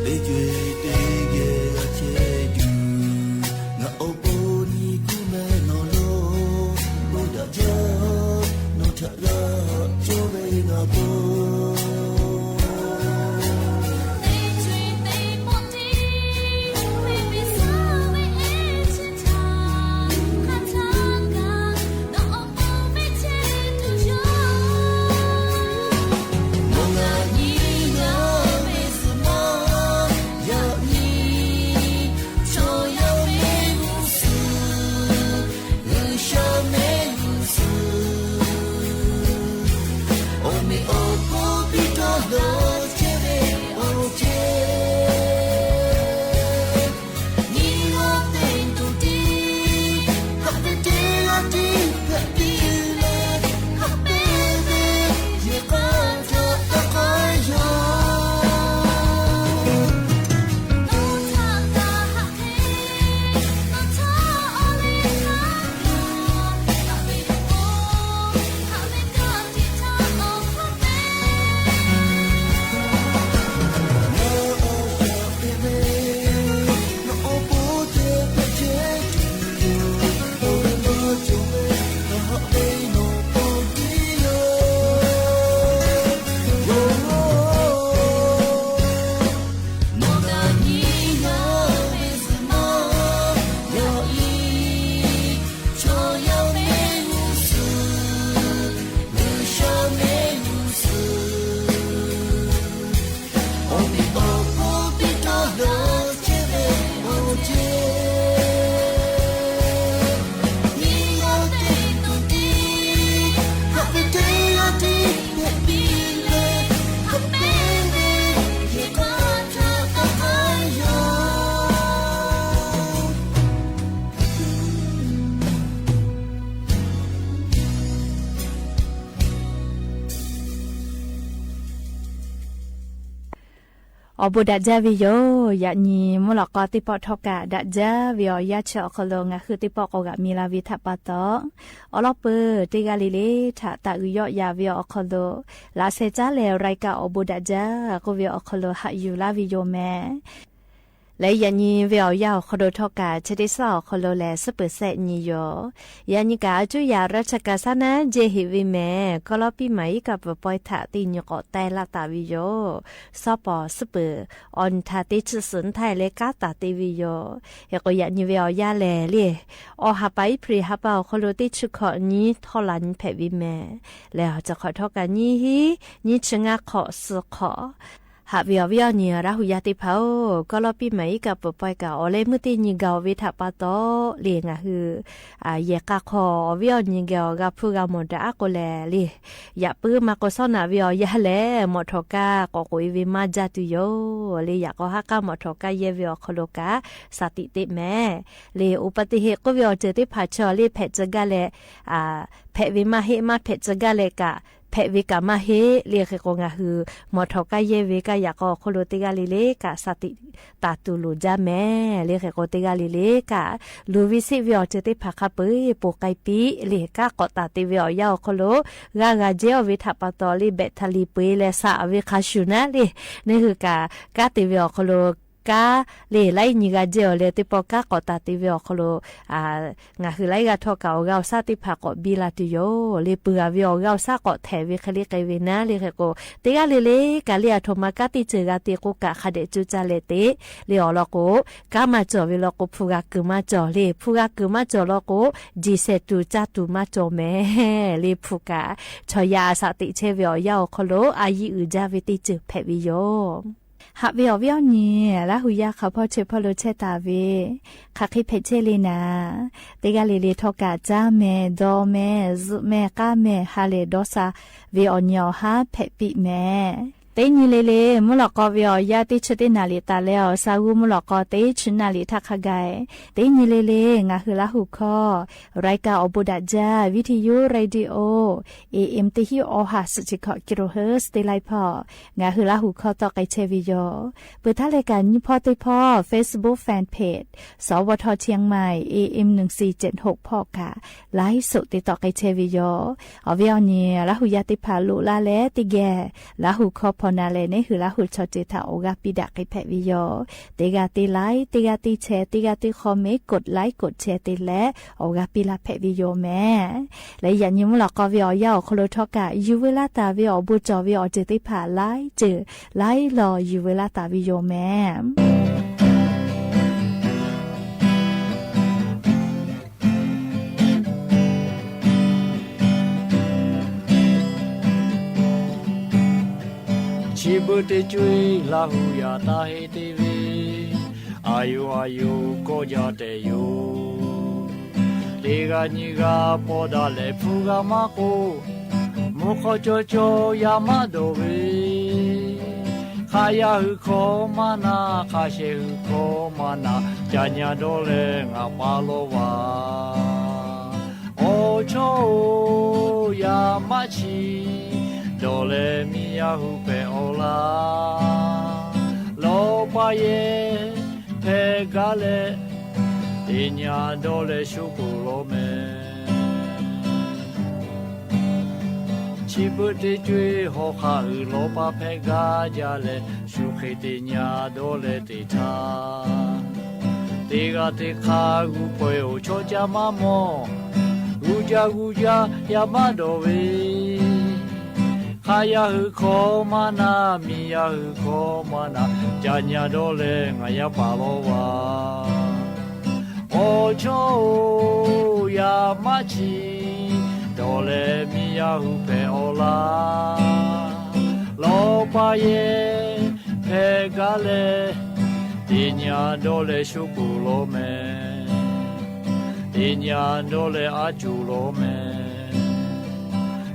Teˇ co-e teˇ geh g'a chehˇ tuˬ, ngaˬ awˬ pon nyi kuˇ meh nawˬ lo, oˇ daꞈ jaˇ, nawˬ htaꞈ g'a haꞈ cawˇ ve ngaˬ pon. G'uiˬsha mehˆ g'uˇ suhˍ, awˬ meꞈ awˬ Awˬ bon daꞈ jaˇ ve yoˬ. Yaꞈ nyi mvuhˇ lawꞈ k'aw teˇ pawˆ htawˇ kaꞈ daꞈ jaˇ ve awˬ yanˇ chi awˬ hk'aw lo ngaˬ hui teˇ pawˆ k'awꞈ g'aꞈ mi la ve htaꞈ pa taw, awˬ lawn peuˬ teˇ g'aˇ le le htaꞈ taꞈ uiˍ yawˆ yan ve awˬ hk'aw lo, laꞈ sheh caˉ leh รายการ awˬ bon daꞈ jaˇ k'oˆ ve awˬ hk'aw lo haꞈ yuˬ laˇ ve yoˬ mehˍ. Leh yaꞈ nyi ve awˬ yanˇ awˬ hk'aw lo htawˇ kaꞈ chi teˇ shaˉ awˬ hk'aw lo lehˬ suhˉ peuˬ shehˆ nyi yoˬ. Yaꞈ nyi kaꞈ a cuˇ yaꞈ ราชการ shaˉ naˉ jehˇ heꞈ ve mehˍ. Kawˇ lawˇ piˇ maˍ iˉ kaˆ peuˬ pawehˇ htaꞈ teˇ nyi k'awꞈ teh laˇ taˍ ve yoˬ. Shawˉ pawˍ suhˉ peuˬ awˬ nyi htaꞈ teˇ chi suhˍ nyi htaˇ leh kanˉ taˍ te ve yoˬ. Hk'e k'o yaꞈ nyi ve awˬ yanˇ lehˬ le, awˬ ha pa April ha pa awˬ hk'aw lo teˇ chi hkawꞈ nyi htawˇ la nyi hpehꞈ ve mehˍ. Leh awˬ ceuˬ hk'awꞈ htawˇ kaꞈ nyiˇ hinˉ nyiˇ chi ngaˇ hk'awꞈ suh hk'awꞈ haꞈ ve awˬ viˉ awˬ nyi Laˇ hu yaˇ teˇ hpaˍ-oˬ, Kawˇ lawˇ piˇ maˍ iˉ kaˆ peuˬ pawehˇ kaꞈ awˬ leh meuˇ teˇ nyi gaˬ-oˬ ve htaꞈ pa taw le ngaˬ hui yehˬ k'a hk'aw awˬ viˉ awˬ nyi geh awˬ g'a hpuˇ g'a mawˬ daꞈ aˉ k'o lehˬ le, yaꞈ puiˉ maˇ k'o shawˉ naꞈ ve awˬ yanˇ lehˬ mawꞈ htawˍ kaˇ k'awꞈ k'oꞈ e ve maˇ jaˇ tuˬ yoˬ. Le yaꞈ k'aw haˉ k'aˉ mawꞈ htawˍ kaˇ yehˇ ve awˬ hk'aw lo kaꞈ shaˍ tiꞈ teˇ mehˍ. Le อุบัติเหตุ k'oˆ ve awˬ ceuˬ teˇ hpaˍ chi awˬ le hpehꞈ tcuh gaˇ leh, hpehꞈ ve maˇ heˆ, maˇ hpehꞈ tcuh gaˇ leh kaꞈ hpehꞈ ve kaꞈ maˇ heˆ. Le hk'e k'o ngaˬ hui mawꞈ htawˍ kaˇ yehˇ ve kaꞈ yaꞈ k'aw awˬ hk'aw lo teˇ g'aˇ le le kaꞈ shaˍ tiꞈ taˍ tuˬ loˍ jaˇ mehˍ. Le hk'e k'o teˇ g'aˇ le le kaꞈ luˬ ve sheˆ ve awˬ ceuˬ teˇ hpaˍ hk'a peu-eˬ poˬ k'ai piˇ le kanˉ k'awꞈ taˍ te ve awˬ yanˇ awˬ hk'aw lo g'a g'a jehˇ-oˬ ve htaꞈ pa taw le แบตเตอรี่ peu-eˬ leh shaꞈ ve hk'a shuˍ naˉ le, neˇ hui kaꞈ kanˉ te ve awˬ hk'aw lo kanˉ le laiˉ nyi g'a jehˇ-oˬ leh teˇ pawˆ kanˉ k'awꞈ taˍ te ve awˬ hk'aw lo ngaˬ hui laiˉ g'aˇ htawˇ kaꞈ awˬ g'aˇ awˬ shaˉ teˇ hpaˍ k'awꞈ biˇ la tuˬ yoˬ. Le peuˬ g'a ve awˬ g'aˇ awˬ shaˉ k'awꞈ htehˍ ve hk'e le k'ai ve naˉ le hk'e k'o, teˇ g'aˇ le le kaꞈ le aˬ htoꞈ ma kanˉ teˇ ceuˬ g'a te k'o kaꞈ hk'a dehꞈ coˇ caˇ leh te le awˬ lawn k'o, kanˉ maˇ cawˬ ve lawn k'o hpu g'a kuiˬ maˇ cawˬ le, hpu g'a kuiˬ maˇ cawˬ lawn k'o, jeˬ shehˍ tuˬ caˇ tuˬ maˇ cawˬ mehˍ. Le hpu kaꞈ chaw yaˇ a shaꞈ teꞈ chehˇ ve awˬ yanˇ awˬ hk'aw lo a yiˇ uiˍ jaˇ ve teˇ ceuˬ hpehꞈ ve yoˬ. Haꞈ ve awˬ viˉ awˬ nyi, Laˇ hu yaˇ hk'a hpawˇ chi hpawˇ lo chehˇ taˍ ve hk'aˬ hk'e hpehꞈ chehˇ le naˍ, teˇ g'aˇ le le htawˇ kaꞈ caˇ mehˍ, dawˇ mehˍ, zuhꞈ mehˍ, k'aˇ mehˍ, ha lehˬ dawˇ sha ve awˬ nyi awˬ haˉ hpehꞈ piˇ mehˍ. Teˇ nyi le le mvuhˇ lawꞈ k'aw ve awˬ yanˇ teˇ chi teˇ naˍ riˍ taˍ leh awˬ sha g'uˇ mvuhˇ lawꞈ k'aw teˇ chi naˍ riˍ htaˇ hk'a gaˬ, teˇ nyi le le ngaˬ hui Laˇ hu hkawˇ รายการ awˬ bon daꞈ jaˇ วิทยุ radio AM teˇ hinˉ awˬ ha suhˍ chi hkawꞈ กิโลเฮิรตซ์ teˇ laiˉ hpawˇ ngaˬ hui Laˇ hu hkawˇ tawˆ k'ai chehˇ ve yoˬ. Peuˬ htaˇ leh kaꞈ nyiˇ hpawˇ teˇ hpawˇ Facebook fan page สวท เชียงใหม่ AM หนึ่งสี่เจ็ดหก hpawˇ kaꞈ ไลฟ์สด te tawˆ k'ai chehˇ ve yoˬ. Awˬ viˉ awˬ nyi Laˇ hu yaˇ teˇ hpaˍ loꞈ la leh teˇ geh Laˇ hu hkawˇ hpaw na leh neˇ hui Laˇ hu chaw ceuˬ htaꞈ awˬ g'aˇ piˇ daꞈ k'ai hpehꞈ ve yoˬ. Teˇ g'aˇ teˇ like, teˇ g'aˇ teˇ share, teˇ g'aˇ teˇ comment, กดไลค์ กดแชร์ te leh awˬ g'aˇ piˇ laˇ hpehꞈ ve yoˬ mehˍ. Leh yaꞈ nyi mvuhˇ lawꞈ k'aw ve awˬ yanˇ awˬ hk'aw lo htawˇ kaꞈ yuˬ veu laˇ taˍ ve awˬ bon cawˬ ve awˬ ceuˬ teˇ hpaˍ laiˉ ceuˬ laiˉ law yuˬ veu laˇ taˍ ve yoˬ mehˍ. Chi beuꞈ teˇ co-e Laˇ hu yaꞈ taˇ heˆ te ve, a yoˬ a yoˬ kawˆ jaˇ tehꞈ yoˬ. Teˇ g'aˇ nyi g'aˇ paw daꞈ leh hpu g'a maˇ k'oˆ, mvuhˇ hk'aw caw caw yaˇ maˇ dawˬ ve, hk'a yaˇ hui hkawˇ maˇ na, hk'a shehˍ hui hkawˇ maˇ na, ca nya dawˇ leh ngaˬ pa lawˇ va. Awˬ chawˇ-oˬ, yaˇ maˇ chi dawˬ leh miˇ yaˇ hui hpehꞈ awˬ laˇ. Lawˬ pa yehˬ hpehꞈ gaˇ leh, teˇ nya dawˇ leh shu k'oˍ lawˬ mehˍ. Chi beuꞈ teˇ co-e hawˉ hk'aˆ uiˍ lawˬ pa hpehꞈ gaˇ jaˇ leh, shu hk'e teˇ nya dawˇ leh teˇ htaˇ, teˇ g'aˇ teˇ hk'aˇ g'uˇ pawehˇ awˬ chawˇ ca maˇ mawˬ. G'uˇ jaˇ g'uˇ jaˇ yaˇ maˇ dawˬ ve, hk'a yaˇ hui hkawˇ maˇ na, miˇ yaˇ hui hkawˇ maˇ na, ca nya dawˇ leh ngaˬ yaˇ pa lawˇ va. Awˬ chawˇ-oˬ, yaˇ maˇ chi dawˬ leh miˇ yaˇ hui hpehꞈ awˬ laˇ. Lawˬ pa yehˬ hpehꞈ gaˇ leh, teˇ nya dawˇ leh shu k'oˍ lawˬ mehˍ. Teˇ nya dawˇ leh aˉ cuˬ lawˬ mehˍ.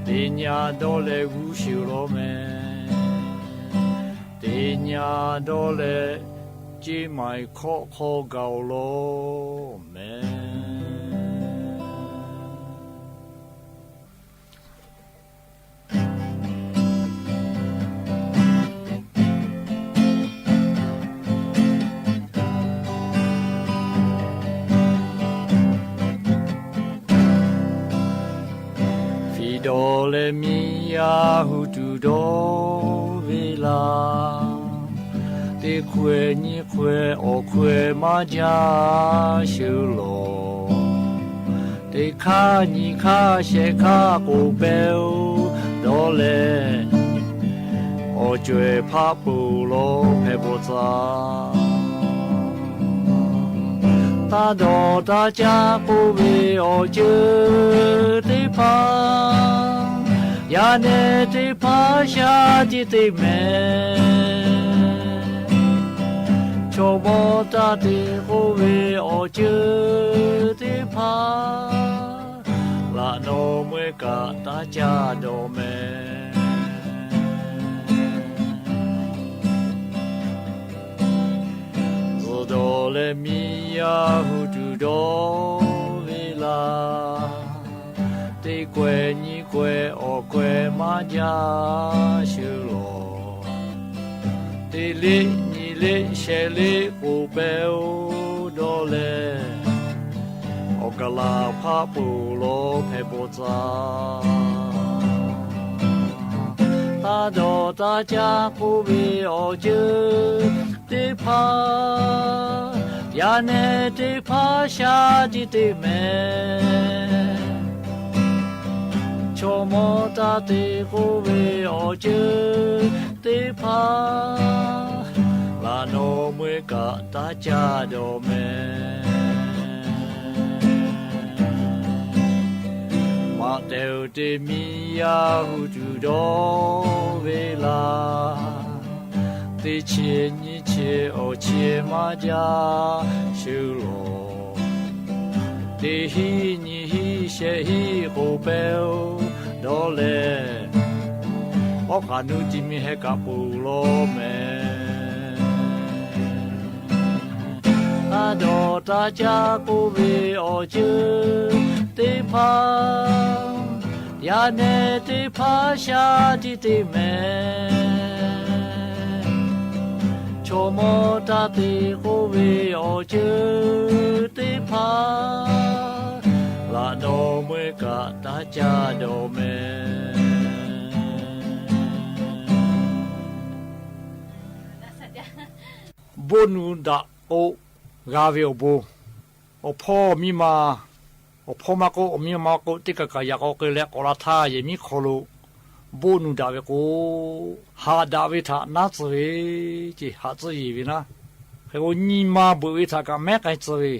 Teˇ nya dawˇ leh g'uˇ shiˍ lawˬ mehˍ. Teˇ nya dawˇ leh ceˇ maiˍ hkawˆ hk'aw gaˬ-oˬ lawˬ mehˍ. Dawˬ leh miˇ yaˇ hu tuˬ dawˇ ve laˇ. Teˇ hkawehˇ nyiˇ hkawehˇ awˬ hkawehˇ maˇ jaˇ sheˍ lawˬ. Teˇ hk'aˇ nyiˇ hk'aˇ shehˆ hk'aˇ k'oˍ pehˇ-oˬ dawˇ leh, awˬ cawehˬ hpaˆ peuˬ lawˬ hpehꞈ bawˬ tcuh. Taˇ dawˬ taˇ caˇ k'oˆ ve awˬ ceuˬ teˇ hpaˍ, yaˇ nehˬ teˇ hpaˍ shaˉ tiꞈ teˇ mehˍ. Chaw mawˇ taˇ te k'oˆ ve awˬ ceuˬ teˇ hpaˍ, laꞈ nawˬ meuˇ kaꞈ taˇ caˇ dawˬ mehˍ. Zuhˬ dawˬ leh miˇ yaˇ hu tuˬ dawˇ ve laˇ. Teˇ hkawehˇ nyiˇ hkawehˇ awˬ hkawehˇ maˇ jaˇ sheˍ lawˬ. Teˇ liˆ nyiˇ liˆ shehˆ liˆ k'oˍ pehˇ-oˬ dawˇ leh, awˬ kaˍ laˬ hpaˆ peuˬ lawˬ hpehꞈ bawˬ tcuh. Taˇ dawˬ taˇ caˇ k'oˆ ve awˬ ceuˬ teˇ hpaˍ, yaˇ nehˬ teˇ hpaˍ shaˉ tiꞈ teˇ mehˍ. Chaw mawˇ taˇ te k'oˆ ve awˬ ceuˬ teˇ hpaˍ, laꞈ nawˬ meuˇ kaꞈ taˇ caˇ dawˬ mehˍ. Maꞈ tehˬ uˬ te miˇ yaˇ hu tuˬ dawˇ ve laˇ. Teˇ chi nyiˇ chi awˬ chi maˇ jaˇ sheˍ lawˬ. Teˇ hiˆ nyiˇ hiˆ shehˆ hiˆ k'oˍ pehˇ-oˬ dawˇ leh, awˉ k'aꞈ nuˇ ti mi heh kaꞈ peuˬ lawˬ mehˍ. Taˇ dawˬ taˇ caˇ k'oˆ ve awˬ ceuˬ teˇ hpaˍ, yaˇ nehˬ teˇ hpaˍ shaˉ tiꞈ teˇ mehˍ. Chaw mawˇ taˇ te k'oˆ ve awˬ ceuˬ teˇ hpaˍ, laꞈ nawˬ meuˇ kaꞈ taˇ caˇ dawˬ mehˍ. Boˆ nu daꞈ k'o g'a ve awˬ bon, awˬ hpawˇ miˇ ma, awˬ hpawˇ maˇ k'oˆ, awˬ miˇ ma maˇ k'oˆ, teˇ kaˬ kaˬ yaꞈ k'aw k'ai leh k'awꞈ la htaˇ, yehˬ miˉ hk'aw lo boˆ nu daꞈ ve k'o, haꞈ daꞈ ve htaꞈ naˉ tcuh ve ce, haꞈ tcuhˇ yeˬ ve naˉ. Hk'e k'o, nyi ma beuꞈ ve htaꞈ kaꞈ mehˉ k'ai tcuh ve,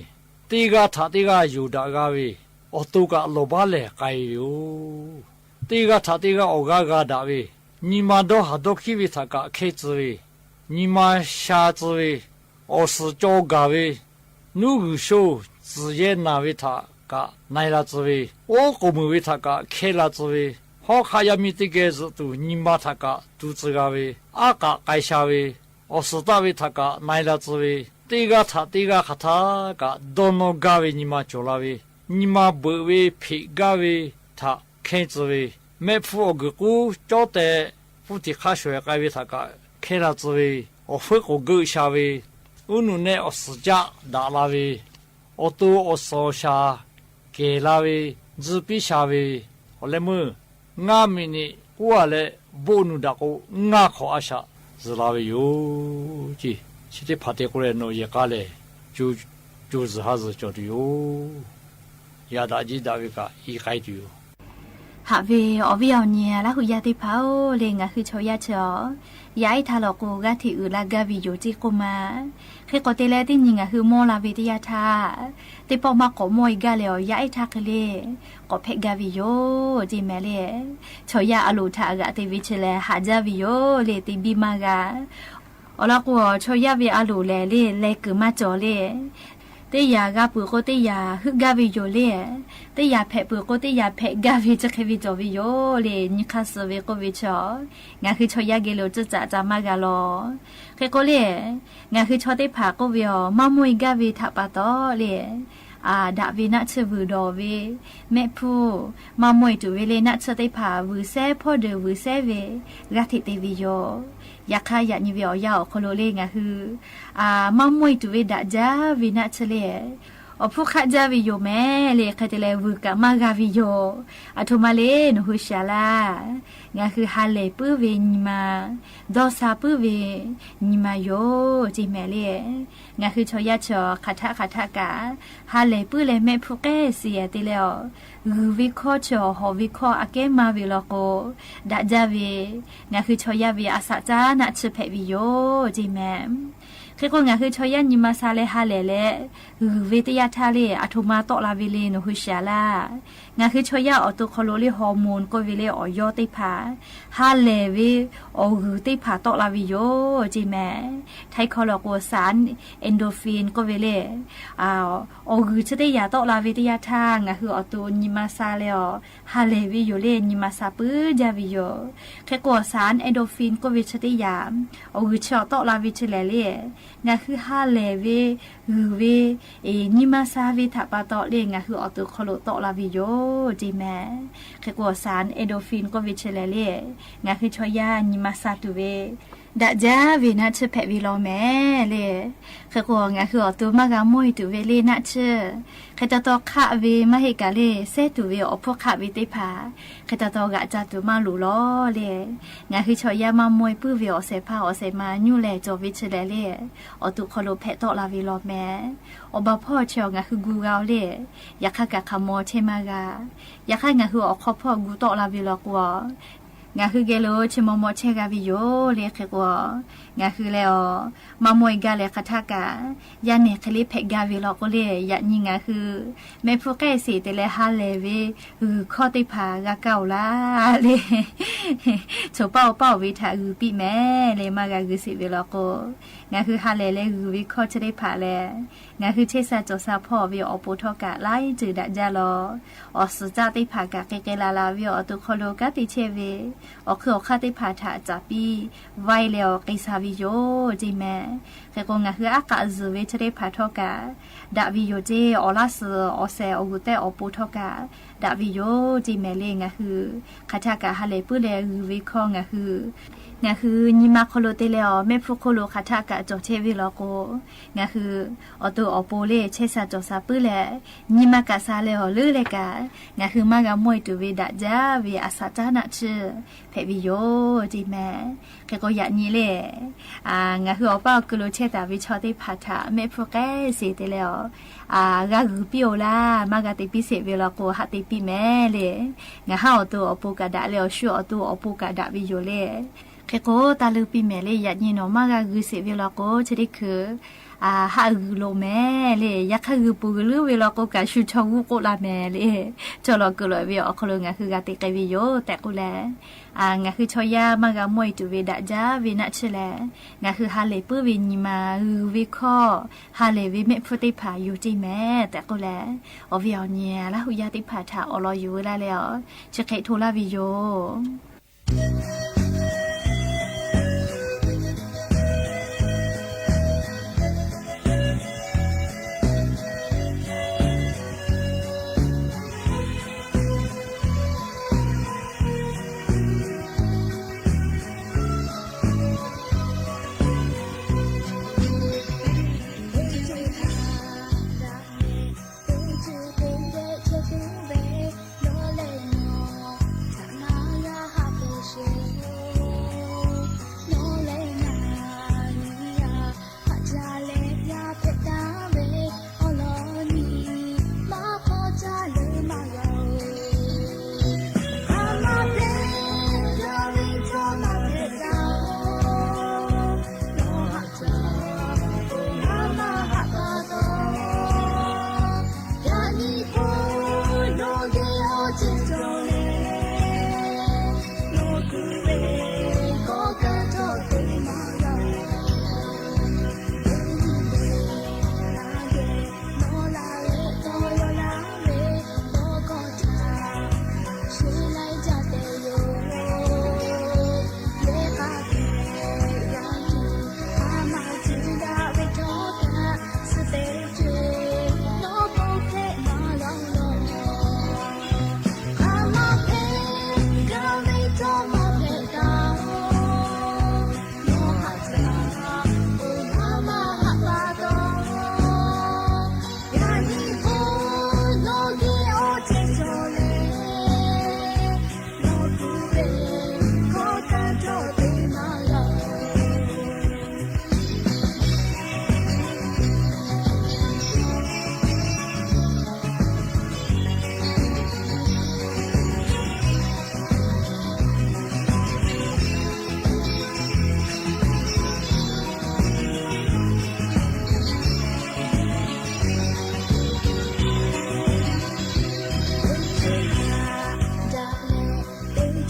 teˇ g'aˇ htaꞈ teˇ g'aˇ yonˍ daꞈ g'a ve, awˬ to kaꞈ lawˬ baˉ lehˬ k'ai ve yoˬ. Teˇ g'aˇ htaꞈ teˇ g'aˇ awˬ g'aˇ g'a daꞈ ve, nyi ma dawˇ haˍ dawˇ hkiˉ ve htaꞈ kaꞈ hkehˇ tcuh ve, nyi ma sha tcuh ve, awˬ suhˍ caw gaˬ ve, nuˉ g'uiˬ sho tcuhˬ yehˇ naˬ ve htaꞈ kaꞈ na-e la tcuh ve, oˉ k'oˍ meuˍ ve htaꞈ kaꞈ hkehˇ la tcuh ve, hawˉ hk'aˆ yaˇ miˇ teˇ geh zuhꞈ tuˬ nyi ma htaꞈ kaꞈ tu tcuh g'a ve, aˉ k'aꞈ k'ai sha ve, awˬ suhˍ taˆ ve htaꞈ kaꞈ na-e la tcuh ve, teˇ g'aˇ htaꞈ teˇ g'aˇ hk'aˬ htaˇ kaꞈ dawˇ nawˇ gaˇ ve nyi ma cawˬ la ve, nyi ma beuꞈ ve hpeꞈ gaˇ ve htaꞈ hkehˇ tcuh ve, mehˆ hpfuhˇ awˬ guiˬ k'uˉ cawˉ tehꞈ hpfuhˇ tiꞈ hk'aˇ shawˍ-ehˍ k'ai ve htaꞈ kaꞈ hkehˇ la tcuh ve, awˬ feuˉ k'oˍ geuˆ sha ve, uˉ nuꞈ nehˆ awˬ suhˍ caˆ daꞈ la ve, awˬ to awˬ suhˍ awˬ shaˍ kehˬ la ve, tzuhˇ piˇ sha ve, awˬ leh meuˇ ngaˇ miˬ niꞈ k'oˆ-a leh, boˆ nu daꞈ k'o ngaˇ hk'awꞈ a shaꞈ zuhˬ la ve yoˬ ce. Chi teˇ hpaˍ te k'o leh nawˬ yehˬ k'a lehˬ, co zuhˬ ha zuhˬ cawˬ tuˬ yoˬ. Yaꞈ daꞈ jiˇ daꞈ ve kaꞈ i k'ai tuˬ yoˬ. Haꞈ ve awˬ viˉ awˬ nyi Laˇ huˍ yaˇ teˇ hpaˍ-oˬ le, ngaˬ hui chaw yaˇ chi-a, yaˇ ehˉ htaˇ lawꞈ k'o g'aˇ hteꞈ uiˍ la gaˇ ve yoˬ ceˇ k'oˆ ma. Hk'e k'o te leh teˇ nyi ngaˬ hui mawˇ la ve teˇ yanˇ htaˇ, teˇ pawˆ maˇ k'awꞈ mawˇ-e gaˇ leh awˬ yaˇ ehˉ htaˇ hk'e le k'awꞈ hpehꞈ gaˇ ve yoˬ ceˇ mehˍ le. Chaw yaˇ a loˍ htaꞈ g'aꞈ te ve chi lehˬ haꞈ jaˇ ve yoˬ le, te biˇ maˇ g'a. Awˬ lawn k'o, chaw yaˇ ve a loˍ lehˬ le, leh kuiˬ maˇ cawˬ le. Teˇ yanˇ g'a peuˬ k'o teˇ yanˇ heuˆ gaˇ ve yoˬ le. Teˇ yanˇ hpehꞈ peuˬ k'o teˇ yanˇ hpehꞈ gaˇ ve chi hk'e ve cawˬ ve yoˬ le. Nyi hk'aˇ suh ve k'oˆ ve chi-a, ngaˬ hui chaw yaˇ geh lo ceuˇ caꞈ ca maˇ g'a lawˬ. Hk'e k'o le, ngaˬ hui chaw teˇ hpaˍ k'oˆ ve-a, maˇ mawˇ-e gaˇ ve htaꞈ pa taw le, a, daꞈ ve naˆ tsuhˇ vuiˬ dawˬ ve, mehˆ hpfuhˇ maˇ mawˇ-e tuˬ ve le naˆ tsuhˇ teˇ hpaˍ vuiˬ sehˉ hpawˇ deuˬ vuiˬ sehˉ ve g'aˇ hteꞈ te ve yoˬ. Yaꞈ hk'aˇ yaꞈ nyi ve awˬ yanˇ awˬ hk'aw lo le ngaˬ hui, a, maˇ mawˇ-e tuˬ ve daꞈ jaˇ ve naˆ tsuhˇ le, Awˬ hpfuhˇ hk'aˆ jaˇ ve yoˬ mehˍ le. Hk'e te leh vuiˬ kaꞈ maˇ g'a ve yoˬ. Aˬ htoꞈ ma le nawˬ hui shiˍ laˇ. Ngaˬ hui ha lehˬ puiˉ ve nyi ma, dawˇ sha puiˉ ve nyi ma yoˬ ce mehˍ le. Ngaˬ hui chaw yaˇ chi hk'aˬ htaˆ hk'aˬ htaˆ kaꞈ ha lehˬ puiˉ leh mehˆ hpfuhˇ k'ehˆ shiˍ te leh awˬ, g'uiˬ ve hkawˇ chi awˬ hawꞈ ve hkawˇ aꞈ kehˉ maˇ ve law k'o, daꞈ jaˇ ve ngaˬ hui chaw yaˇ ve a saꞈ caˉ naˆ tsuhˇ hpehꞈ ve yoˬ ce mehˍ. Hk'e k'o, ngaˬ hui chaw yaˇ nyi ma sha leh ha lehˬ leh g'uiˬ ve teˇ yanˇ htaˇ le, aˬ htoꞈ ma tawˆ la ve le nawˬ hui shiˍ laˇ. Ngaˬ hui chaw yaˇ awˬ to hk'aw lo le hormone k'oˆ ve le awˬ yawˇ teˇ hpaˍ, ha lehˬ ve awˬ g'uiˬ teˇ hpaˍ tawˆ la ve yoˬ ce mehˍ. Htaiˇ hkawˇ lo k'o สาร endorphin k'oˆ ve le, awˬ g'uiˬ chi teˇ yanˇ tawˆ la ve teˇ yanˇ htaˇ, ngaˬ hui awˬ to nyi ma sha leh awˬ ha lehˬ ve yoˬ le, nyi ma sha puiˉ jaˇ ve yoˬ. Hk'e k'o, awˬ สาร endorphin k'oˆ ve chi teˇ yanˇ awˬ g'uiˬ chi awˬ tawˆ la ve chi lehˬ le, ngaˬ hui ha lehˬ ve g'uiˬ ve nyi ma sha ve htaꞈ pa taw le ngaˬ hui awˬ to hk'aw lo tawˆ la ve yoˬ ce mehˍ. Hk'e k'o, awˬ สาร endorphin k'oˆ ve chi lehˬ le, ngaˬ hui chaw yaˇ nyi ma sha tuˬ ve daꞈ jaˇ ve naˆ tsuhˇ hpehꞈ ve law mehˍ le. Hk'e k'o, ngaˬ hui awˬ to maˇ g'a mawˇ e tuˬ ve le naˆ tsuhˇ, hk'e taw taw hk'aˆ ve maˇ heˆ kaꞈ le sehˉ tuˬ ve awˬ hpfuhˇ hk'aˆ ve teˇ hpaˍ, hk'e taw taw g'aꞈ ca tuˬ maˇ loˍ law le. Ngaˬ hui chaw yaˇ maˇ mawˇ e puiˉ ve awˬ shehˍ hpaˇ awˬ shehˍ ma nyuˇ lehˬ cawˬ ve chi lehˬ le, awˬ to hk'aw lo hpehꞈ tawˆ la ve law mehˍ. Awˬ baˬ hpawˇ chi awˬ ngaˬ hui gu g'a oˬ le, yaꞈ hk'aˇ kaꞈ hk'aˬ maw chehˇ maˇ g'a. Yaꞈ hk'aˇ ngaˬ hui awˬ hk'aw hpawˇ gu tawˆ la ve law k'o, ngaˬ hui geh lo chi maw maw chehˇ g'a ve yoˬ le. Hk'e k'o, ngaˬ hui leh awˬ maˇ mawˇ e gaˇ leh hk'aˬ htaˆ kaꞈ yaˇ nehˬ hk'e le hpehꞈ gaˇ ve law k'o le, yaꞈ nyi ngaˬ hui mehˆ hpfuhˇ k'ehˆ sheˍ te leh ha lehˬ ve g'uiˬ hkawˇ teˇ hpaˍ g'a kaˇ oˬ laˇ le. Choˬ paˇ oˬ paˇ oˬ ve htaꞈ g'uiˬ piˇ mehˍ le, maˇ g'a g'uiˬ sheˍ ve law k'o, ngaˬ hui ha lehˬ leh g'uiˬ ve hkawˇ chi teˇ hpaˍ lehˬ, ngaˬ hui chehˇ sha cawˬ sha hpawˇ ve awˬ pon htawˇ kaꞈ laiˉ ceuˬ daꞈ jaˇ law. Awˬ suhˍ caˆ teˇ hpaˍ kaꞈ k'ai k'ai la la ve awˬ to hk'aw lo kanˉ te chehˇ ve awˬ hkui awˬ hk'aˇ teˇ hpaˍ htaꞈ caˍ piˇ vaiˇ leh awˬ k'ai sha ve yoˬ ce mehˍ. Hk'e k'o, ngaˬ hui aˉ k'aꞈ zuhˬ ve chi teˇ hpaˍ htawˇ kaꞈ daꞈ ve yoˬ ce. Awˬ laˇ suhˍ awˬ shehˍ awˬ g'uiˬ tehˆ awˬ pon htawˇ kaꞈ daꞈ ve yoˬ ce mehˍ le. Ngaˬ hui hk'aˬ htaˆ kaꞈ ha lehˬ puiˉ leh g'uiˬ ve hkawˇ ngaˬ hui, ngaˬ hui nyi ma hk'aw lo te leh awˬ mehˆ hpfuhˇ hk'oˆ lo hk'aˬ htaˆ kaꞈ cawˬ chehˇ ve law k'o, ngaˬ hui awˬ to awˬ pon le chehˇ sha cawˬ sha puiˉ leh, nyi ma kaꞈ sha leh awˬ leuˉ leh kaꞈ, ngaˬ hui maˇ g'a mawˇ e tuˬ ve daꞈ jaˇ ve a saꞈ caˉ naˆ tsuhˇ hpehꞈ ve yoˬ ce mehˍ. Hk'e k'o, yaꞈ nyi le ngaˬ hui awˬ paˇ awˬ ku lo chehˇ taˍ ve chaw teˇ hpaˍ htaꞈ mehˆ hpfuhˇ k'ehˆ sheˍ te leh awˬ g'a g'uiˬ piˇ oˬ laˇ, maˇ g'a te piˇ sheˍ ve law k'o, haꞈ te piˇ mehˍ le. Ngaˬ haˉ awˬ to awˬ pon kaꞈ daꞈ leh awˬ shu awˬ to awˬ pon kaꞈ daꞈ ve yoˬ le. Hk'e k'o, taˇ leuˇ piˇ mehˍ le. Yaꞈ nyi nawˬ maˇ g'a g'uiˬ sheˍ ve law k'o, chi teˇ hkui haꞈ g'uiˬ loˍ mehˍ le. Yaꞈ hk'aˇ g'uiˬ puiˍ g'uiˬ leuˉ ve law k'o kaꞈ, shu chaw g'uˇ k'oˆ la mehˍ le. Chaw lawˬ kuiˬ lawꞈ ve awˬ hk'aw lo ngaˬ hui g'a te k'ai ve yoˬ tehꞈ k'oˆ leh, ngaˬ hui chaw yaˇ maˇ g'a mawˇ e tuˬ ve daꞈ jaˇ ve naˆ tsuhˇ lehˬ, ngaˬ hui ha lehˬ puiˉ ve nyi ma, g'uiˬ ve hkawˇ, ha lehˬ ve mehˆ hpfuhˇ teˇ hpaˍ yoˬ ce mehˍ tehꞈ k'oˆ leh, awˬ viˉ awˬ nyi Laˇ huˍ yaˇ teˇ hpaˍ htaꞈ awˬ lawn yuˬ ve laˇ leh awˬ chi hk'e hto laˇ ve yoˬ.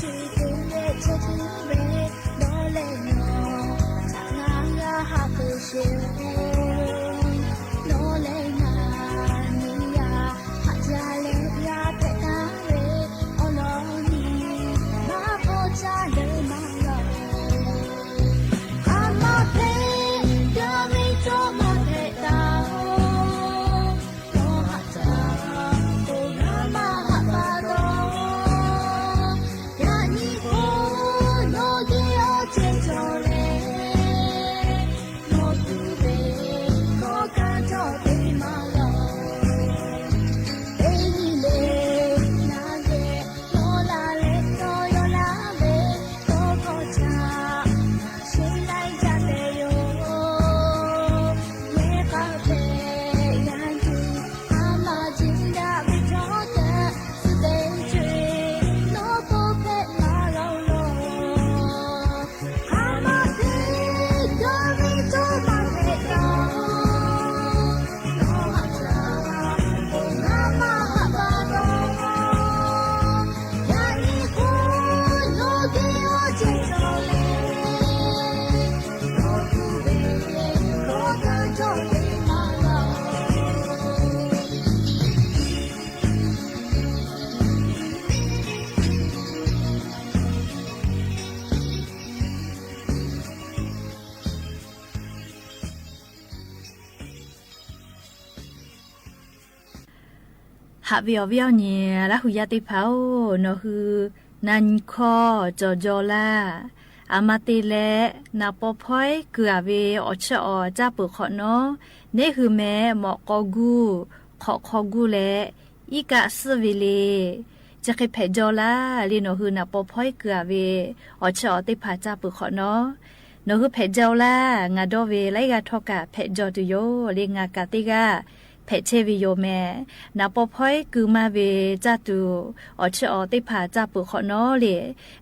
Chi teˇ leh chehˇ tuˬ ve, nawˬ leh ngaˬ, htaꞈ ngaˬ g'a haꞈ peꞈ sheˍ. Nawˬ leh ngaˬ nyi yaˇ, haꞈ jaˇ leh g'a hpehꞈ taˍ ve, awˬ lawn nyi, maˇ hpawˇ caˇ leh maˇ g'a. A maˇ hpehꞈ, yaˇ ve cawˇ maˇ hpehꞈ taˍ-oˬ. Nawˬ haꞈ jaˇ k'o, ngaˬ maˇ haꞈ pa taw. Yaꞈ nyi k'o, nawˬ geh awˬ cehˬ cawˬ leh, nawˬ tuˬ ve kawˆ kaˇ cawˬ teˇ maˇ g'aˇ. Teˇ nyi le, ngaˬ geh nawˬ laˬ leh tawˇ yaw laˇ ve, tawˇ hkawˇ htaꞈ ngaˬ sheˍ laiˉ jaˇ tehꞈ yoˬ. Yehˬ k'a hpehꞈ yaˇ tuˬ, a maˇ ceˇ daꞈ ve chaw kaꞈ, suh teˇ ceuˬ nawˬ k'oˆ hpehꞈ maˇ g'a-oˬ law. A maˇ hpehꞈ, yaˇ ve cawˇ maˇ hpehꞈ taˍ-oˬ. Nawˬ haꞈ jaˇ k'o, ngaˬ maˇ haꞈ pa taw. Yaꞈ nyi k'o, nawˬ geh awˬ cehˬ cawˬ leh, nawˬ tuˬ ve kawˆ kaˇ cawˬ teˇ maˇ g'aˇ. Haꞈ ve awˬ viˉ awˬ nyi Laˇ hu yaˇ teˇ hpaˍ-oˬ, nawˬ hui na nyi hkawˇ cawˬ jaw laˇ. A maˇ te leh, naˍ paw hpawehˇ kuiˬ-a ve awˬ chiˇ awˬ caˇ peuˬ hk'awꞈ nawˉ, neˇ hui meh mawꞈ k'aw guˇ, hk'awꞈ hk'aw guˇ leh, iˉ kaˆ suhˉ ve le, chi hk'e hpehꞈ jaw laˇ le. Nawˬ hui naˍ paw hpawehˇ kuiˬ-a ve awˬ chiˇ awˬ teˇ hpaˍ caˇ peuˬ hk'awꞈ nawˉ, nawˬ hui hpehꞈ jaw laˇ. Ngaˬ dawˇ ve laiˉ g'aˇ htawˇ kaꞈ hpehꞈ jaw tuˬ yoˬ le. Ngaˬ kaꞈ teˇ g'aˇ hpehꞈ chehˇ ve yoˬ mehˍ. Naˍ paw hpawehˇ keu maˇ ve caˇ tuˬ awˬ chiˇ awˬ teˇ hpaˍ caˇ peuˬ hk'awꞈ nawˉ le,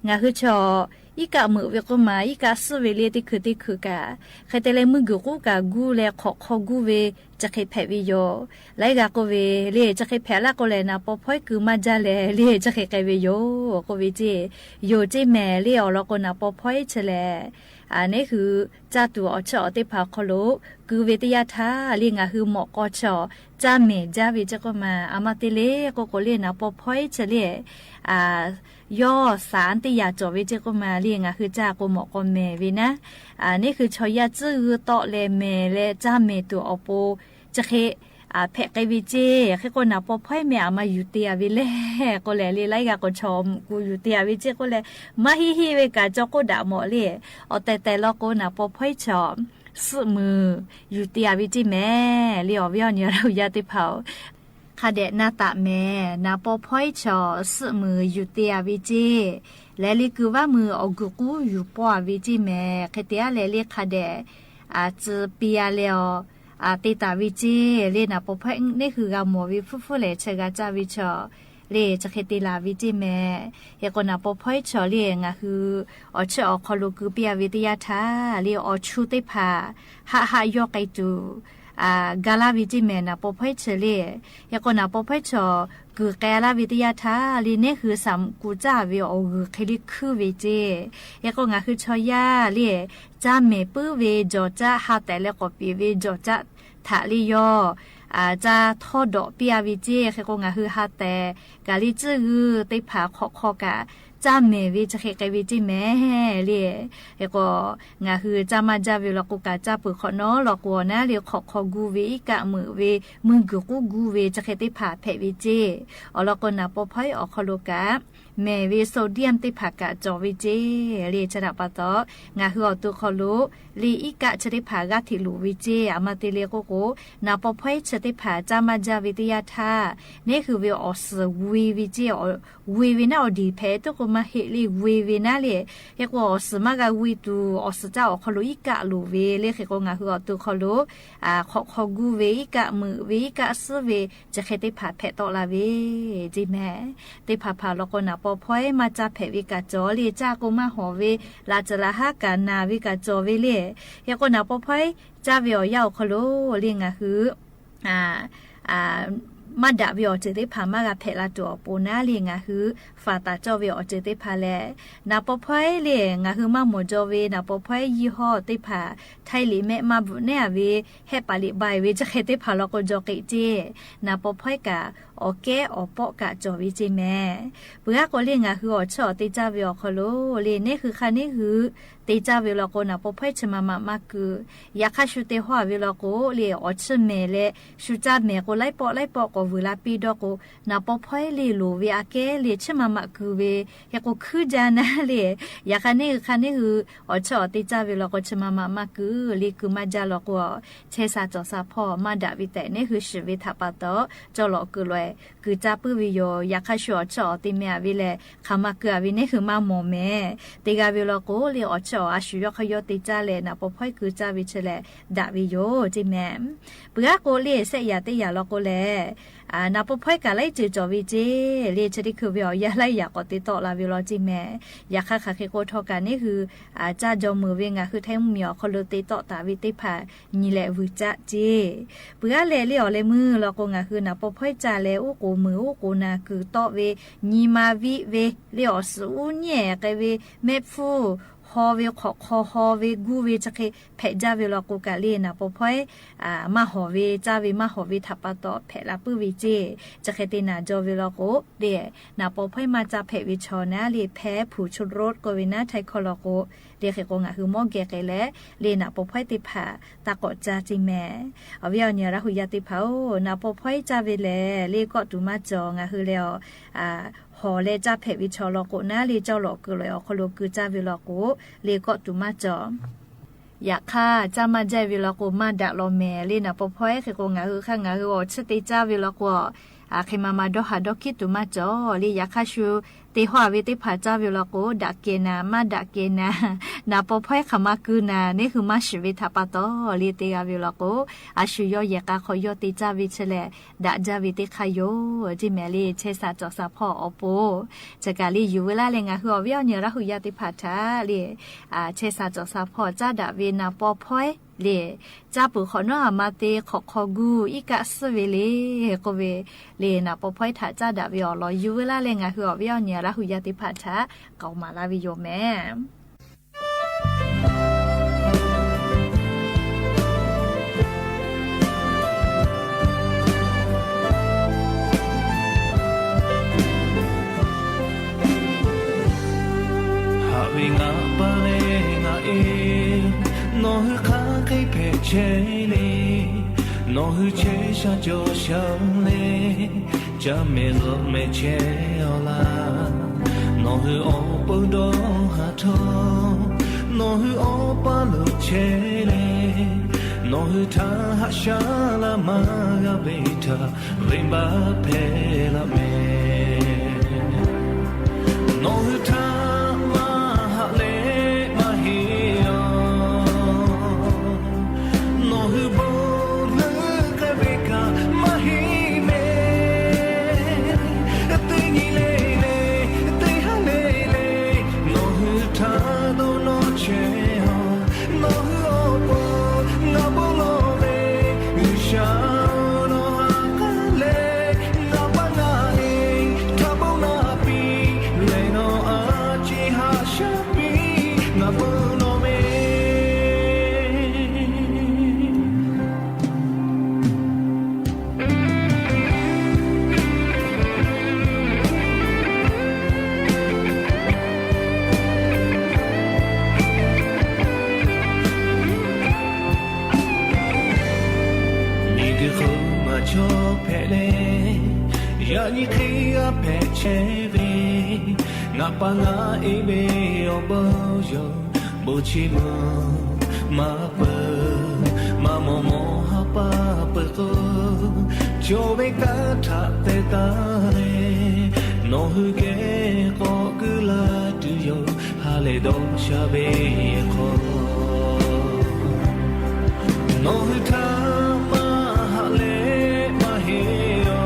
ngaˬ hui chaw iˉ kaˆ meuꞈ ve k'oˆ ma, iˉ kaˆ suhˉ ve le teˇ hkui teˇ hkui kaꞈ, hk'e te leh meuˇ guiˬ k'uˉ kaꞈ guˇ leh hk'awꞈ hk'aw guˇ ve chi hk'e hpehꞈ ve yoˬ. Laiˉ g'aˇ k'oˆ ve le, chi hk'e hpehꞈ laˇ k'o lehˬ, naˍ paw hpawehˇ keu maˇ jaˇ leh le, chi hk'e k'ai ve yoˬ k'oˆ ve ceˇ. Yoˬ ceˇ mehˍ le. Awˬ lawn k'o, naˍ paw hpawehˇ chi lehˬ, neˇ hui caˇ tuˬ awˬ chiˇ awˬ teˇ hpaˍ awˬ hk'aw lo keu ve teˇ yanˇ htaˇ le, ngaˬ hui mawꞈ k'aw chaw caˇ mehˍ jaˇ ve ceˇ k'oˆ ma. A maˇ te le k'oˆ k'o le, naˍ paw hpawehˇ chi le, yawˇ saˍ teˇ yaꞈ cawˬ ve ceˇ k'oˆ ma le. Ngaˬ hui caˇ k'o mawꞈ k'aw mehˍ ve naˉ, neˇ hui chaw yaˇ tcuhˉ g'uiˇ tawˆ leh mehˍ leh caˇ mehˍ tuˬ awˬ pon chi hk'e hpehꞈ k'ai ve ceˇ. Hk'e k'o, naˍ paw hpawehˇ mehˍ a maˇ yuˬ te-a ve le k'oˆ lehˬ le, laiˉ g'aˇ k'o chaw mvuhꞈ ku yuˬ te-a ve ceˇ k'oˆ leh, maˇ heˆ heˆ ve kaꞈ caw k'oˆ daꞈ mawˬ le. Awˬ tehˬ tehˬ law k'o, naˍ paw hpawehˇ chaw suhˆ muiˬ yuˬ te-a ve ceˇ mehˍ le. Awˬ viˉ awˬ nyi Laˇ hu yaˇ teˇ hpaˍ-oˬ, hk'a dehꞈ na taˍ mehˍ. Naˍ paw hpawehˇ chaw suhˆ muiˬ yuˬ te-a ve ceˇ. Leh le kuiˬ vaˇ muiˬ awˬ guiˬ k'uˉ yuˬ pawˇ-a ve ceˇ mehˍ. Hk'e te-a leh le hk'a dehꞈ tcuh piˇ-a leh awˬ te taˍ ve ceˇ le. Naˍ paw hpawehˇ neˇ hui g'a mawˬ ve hpfuhˇ hpfuhˇ lehˬ, chi g'a caˇ ve chaw le chi hk'e te laˬ ve ceˇ mehˍ. Hk'e k'o, naˍ paw hpawehˇ chaw le ngaˬ hui awˬ chiˇ awˬ hk'aw lo keu piˇ-a ve teˇ yanˇ htaˇ le, awˬ chu teˇ hpaˍ haˆ haˆ yawˇ k'ai tuˬ ga laˇ ve ceˇ mehˍ, naˍ paw hpawehˇ chi le. Hk'e k'o, naˍ paw hpawehˇ chaw kuiˬ k'ai laˇ ve teˇ yanˇ htaˇ le, neˇ hui saˍ mvuhꞈ ku caˇ ve awˬ g'uiˬ hk'e le hkuiˇ ve ceˇ. Hk'e k'o, ngaˬ hui chaw yaˇ le caˇ mehˍ puiˉ ve jawˬ caˆ, ha tehˬ leh k'awꞈ peꞈ ve jawˬ caˆ htaꞈ le yawˇ caˇ htawˇ dawꞈ piˇ-a ve ceˇ. Hk'e k'o, ngaˬ hui ha tehˬ kaꞈ le tcuhˉ g'uiˇ teˇ hpaˍ hk'awꞈ hk'aw kaꞈ caˇ mehˍ ve chi hk'e k'ai ve ceˇ mehˍ le. Hk'e k'o, ngaˬ hui caˇ maˇ jaˇ ve law k'o kaꞈ, caˇ peuˬ hk'awꞈ nawˉ law k'o, awˬ naˉ le hk'awꞈ hk'aw gu ve, iˉ kaˆ meuꞈ ve, meuˇ guiˬ k'uˉ gu ve chi hk'e teˇ hpaˍ hpehꞈ ve ceˇ. Awˬ lawn k'o, naˍ paw hpawehˇ awˬ hk'aw lo kaꞈ mehˍ ve sodium teˇ hpaˍ kaꞈ cawˬ ve ceˇ le. Chi htaꞈ pa taw, ngaˬ hui awˬ to hk'aw lo le iˉ kaˆ chi teˇ hpaˍ g'aˇ hteꞈ loˍ ve ceˇ. A maˇ te le k'oˆ k'o, naˍ paw hpawehˇ chi teˇ hpaˍ caˇ maˇ jaˇ ve teˇ yanˇ htaˇ, neˇ hui ve awˬ suhˍ gui ve ceˇ. Gui ve naˉ awˬ diˬ hpehꞈ tuˬ k'o maˇ heˆ le, gui ve naˉ le. Hk'e k'o, awˬ suhˍ maˇ g'a gui tuˬ, awˬ suhˍ caˇ awˬ hk'aw lo iˉ kaˆ loˍ ve le. Hk'e k'o, ngaˬ hui awˬ to hk'aw lo hk'awꞈ hk'aw gu ve, iˉ kaˆ meuꞈ ve, iˉ kaˆ suhˉ ve chi hk'e teˇ hpaˍ hpehꞈ tawˆ la ve ceˇ mehˍ. Teˇ hpaˍ hpaˍ law k'o, naˍ paw hpawehˇ maˇ caˇ hpehꞈ ve kaꞈ cawˬ le, caˇ k'o maˇ hawˍ ve, laꞈ ceuˬ laꞈ haˉ kaꞈ naˬ ve kaꞈ cawˬ ve le. Hk'e k'o, naˍ paw hpawehˇ caˇ ve awˬ yanˇ awˬ hk'aw lo le ngaˬ hui maˇ daꞈ ve awˬ ceuˬ teˇ hpaˍ maˇ g'a hpehꞈ la tuˬ awˬ pon naˉ le ngaˬ hui faˍ taˍ cawˇ ve awˬ ceuˬ teˇ hpaˍ lehˬ, naˍ paw hpawehˇ le ngaˬ hui maˇ mawˬ jaw ve naˍ paw hpawehˇ yinˇ hawˇ teˇ hpaˍ, htaiˇ liꞈ mehˆ maˇ bvuhꞈ nehˉ a ve, hehˆ paˍ liꞈ bai ve chi hk'e teˇ hpaˍ law k'o jaw k'eꞈ ceˇ. Naˍ paw hpawehˇ kaꞈ awˬ kehˉ awˬ pawˆ kaꞈ cawˬ ve ceˇ mehˍ. Peuˬ aˉ k'o le ngaˬ hui awˬ chiˇ awˬ te caˇ ve awˬ hk'aw lo le neˇ hui hk'a neˇ hui te caˇ ve law k'o naˍ paw hpawehˇ chi ma ma maˇ keu. Yaꞈ hk'aˇ shu te hawˇ a ve law k'o le awˬ chiˇ mehˍ leh shu caˇ mehˍ k'o laiˉ pawˆ laiˉ pawˆ k'awꞈ vuiˬ la piˇ dawˇ k'o, naˍ paw hpawehˇ le loˍ ve aꞈ kehˉ le chiˇ ma ma keu ve, hk'e k'o hkuiˉ jaˇ naˉ le. Yaꞈ hk'aˇ neˇ hui hk'a neˇ hui awˬ chiˇ awˬ te caˇ ve law k'o chi ma ma maˇ keu le keu maˇ jaˇ law k'o, chehˇ sha cawˬ sha hpawˇ maˇ daꞈ ve tehꞈ neˇ hui shiˍ ve htaꞈ pa taw, cawˇ lawꞈ keu lawehˬ keu caˇ puiˉ ve yoˬ. Yaꞈ hk'aˇ shu awˬ chiˇ awˬ te meh a ve lehˬ, hk'aˬ ma keu a ve neˇ hui maˇ mawˬ mehˍ. Te g'a ve law k'o le awˬ chiˇ awˬ a shu yawˇ hk'a yawˇ te caˇ leh naˍ paw hpawehˇ keu caˇ ve chi lehˬ daꞈ ve yoˬ ceˇ mehˍ. Peuˬ aˉ k'o le sehˆ yaꞈ teˇ yaꞈ law k'o lehˬ, naˍ paw hpawehˇ kaꞈ laiˉ ceuˬ cawˬ ve ceˇ le chi teˇ hkui ve awˬ yanˇ laiˉ yaꞈ k'awꞈ te tawˆ la ve law ceˇ mehˍ. Yaꞈ hk'aˇ hk'aˬ hk'e k'o htawˇ kaꞈ neˇ hui caˇ jaw meuˍ ve ngaˬ hui htaiˇ mvuhˇ miˬ awˬ hk'aw lo te tawˆ taˍ ve teˇ hpaˍ nyi leh vuiˬ caˆ ceˇ. Peuˬ aˉ leh le awˬ leh meuˇ law k'o ngaˬ hui naˍ paw hpawehˇ caˇ leh uˉ k'oˍ meuˍ uˉ k'oˍ naˍ kuiˬ tawˆ ve nyi ma viˆ ve le awˬ suhˍ uˉ nyi k'ai ve mehˆ hpfuhˇ haw ve hk'awꞈ hk'aw haw ve guˇ ve chi hk'e hpehꞈ jaˇ ve law k'o kaꞈ le naˍ paw hpawehˇ maˇ hawˍ ve caˇ ve maˇ hawˍ ve htaꞈ pa taw hpehꞈ la puiˉ ve ceˇ. Chi hk'e te naˍ jaw ve law k'o le naˍ paw hpawehˇ maˇ caˇ hpehꞈ ve chaw naˉ le hpehˇ hpu chu roˆ k'oˆ ve naˉ htaiˇ hkawˇ law k'o, le hk'e k'o ngaˬ hui mawˇ geh k'ai leh le naˍ paw hpawehˇ teˇ hpaˍ taˇ k'awꞈ caˇ ceˇ mehˍ. Awˬ viˉ awˬ nyi Laˇ hu yaˇ teˇ hpaˍ-oˬ, naˍ paw hpawehˇ caˇ ve lehˬ le kawˆ tuˬ maˇ cawˬ. Ngaˬ hui leh awˬ hawˍ leh caˇ hpehꞈ ve chaw law k'o naˉ le cawˇ lawꞈ keu lawehˬ awˬ hk'aw lo keu caˇ ve law k'o le kawˆ tuˬ maˇ cawˬ. Yaꞈ hk'aˇ caˇ maˇ jaˇ ve law k'o maˇ daꞈ law mehˍ le naˍ paw hpawehˇ hk'e k'o ngaˬ hui hk'aˇ ngaˬ hui awˬ chiˇ te caˇ ve law k'o, hk'e ma ma dawˇ haˍ dawˇ hkiˉ tuˬ maˇ cawˬ le. Yaꞈ hk'aˇ shu te hawˇ a ve teˇ hpaˍ caˇ ve law k'o daꞈ kehˬ naˍ maˇ daꞈ kehˬ naˍ, naˍ paw hpawehˇ hk'aˬ ma keu naˍ neˇ hui maˇ shiˍ ve htaꞈ pa taw le te g'a ve law k'o, a shu yawˇ yehˬ k'a hk'aw yawˇ te caˇ ve chi lehˬ daꞈ jaˇ ve teˇ hk'aˇ yoˬ ceˇ mehˍ le. Chehˇ sha cawˬ sha hpawˇ awˬ pon chi kaꞈ le yuˬ veu laˇ leh ngaˬ hui awˬ viˉ awˬ nyi Laˇ hu yaˇ teˇ hpaˍ htaꞈ le chehˇ sha cawˬ sha hpawˇ caˇ daꞈ ve naˍ paw hpawehˇ le caˇ peuˬ hk'awꞈ nawˉ a ma te hk'awꞈ hk'aw guˇ iˉ kaˆ suhˉ ve le k'oˆ ve le naˍ paw hpawehˇ htaꞈ caˇ daꞈ ve awˬ lawn yuˬ veu laˇ leh ngaˬ hui awˬ viˉ awˬ nyi Laˇ hu yaˇ teˇ hpaˍ htaꞈ k'aoˍ maˍ laˇ ve yoˬ mehˍ. Haꞈ ve ngaˬ pa leh ngaˬ e, nawˬ hui hk'aˬ hk'e hpehꞈ chehˇ le. Nawˬ hui chehˇ sha cawˬ sha leh, caˇ mehˍ lawꞈ mehˍ chehˇ-aw laˇ. Nawˬ hui awˬ pon dawˇ haˍ htawˇ, nawˬ hui awˬ paˇ lo chehˇ leh, nawˬ hui htaꞈ haꞈ shaˉ laˇ maˇ g'a ve htaꞈ venˇbaˆ hpehꞈ laˇ mehˍ. Nawˬ hui htaꞈ maˇ haꞈ leh maˇ heˆ-aˬ. Nawˬ hui bon leuˉ k'ai ve kaꞈ maˇ heˆ mehˍ. Teˇ nyi le le, teˇ ha le le, nawˬ hui htaꞈ dawˇ nawˇ chehˇ-aˬ. Nawˬ hui awˬ pon ngaˬ bon lawˬ ve, G'uiˬsha-oˬ, nawˬ ha k'aˉ leh, ngaˬ pa ngaˬ e htaꞈ bon naˍ piˇ leh, nawˬ a ciˉ haꞈ shaˉ piˇ ngaˬ bon lawˬ ve. Miˬguiˬ hk'oˆ maˇ chaw hpehꞈ leh, yaꞈ nyi hk'e g'a hpehꞈ chehˇ ve, ngaˬ pa ngaˬ e ve awˬ bon yoˬ. Bon chi maˇ maˇ peuˬ, maˇ mawˬ mawˬ ha pa peuˬ k'o, cawˬ ve kanˉ htaꞈ te taˍ leh, nawˬ hui geh k'awꞈ keu la tuˬ yoˬ. Ha lehˬ dawˇ sha ve hk'aw, nawˬ hui htaꞈ maˇ haꞈ leh maˇ heˆ-aˬ.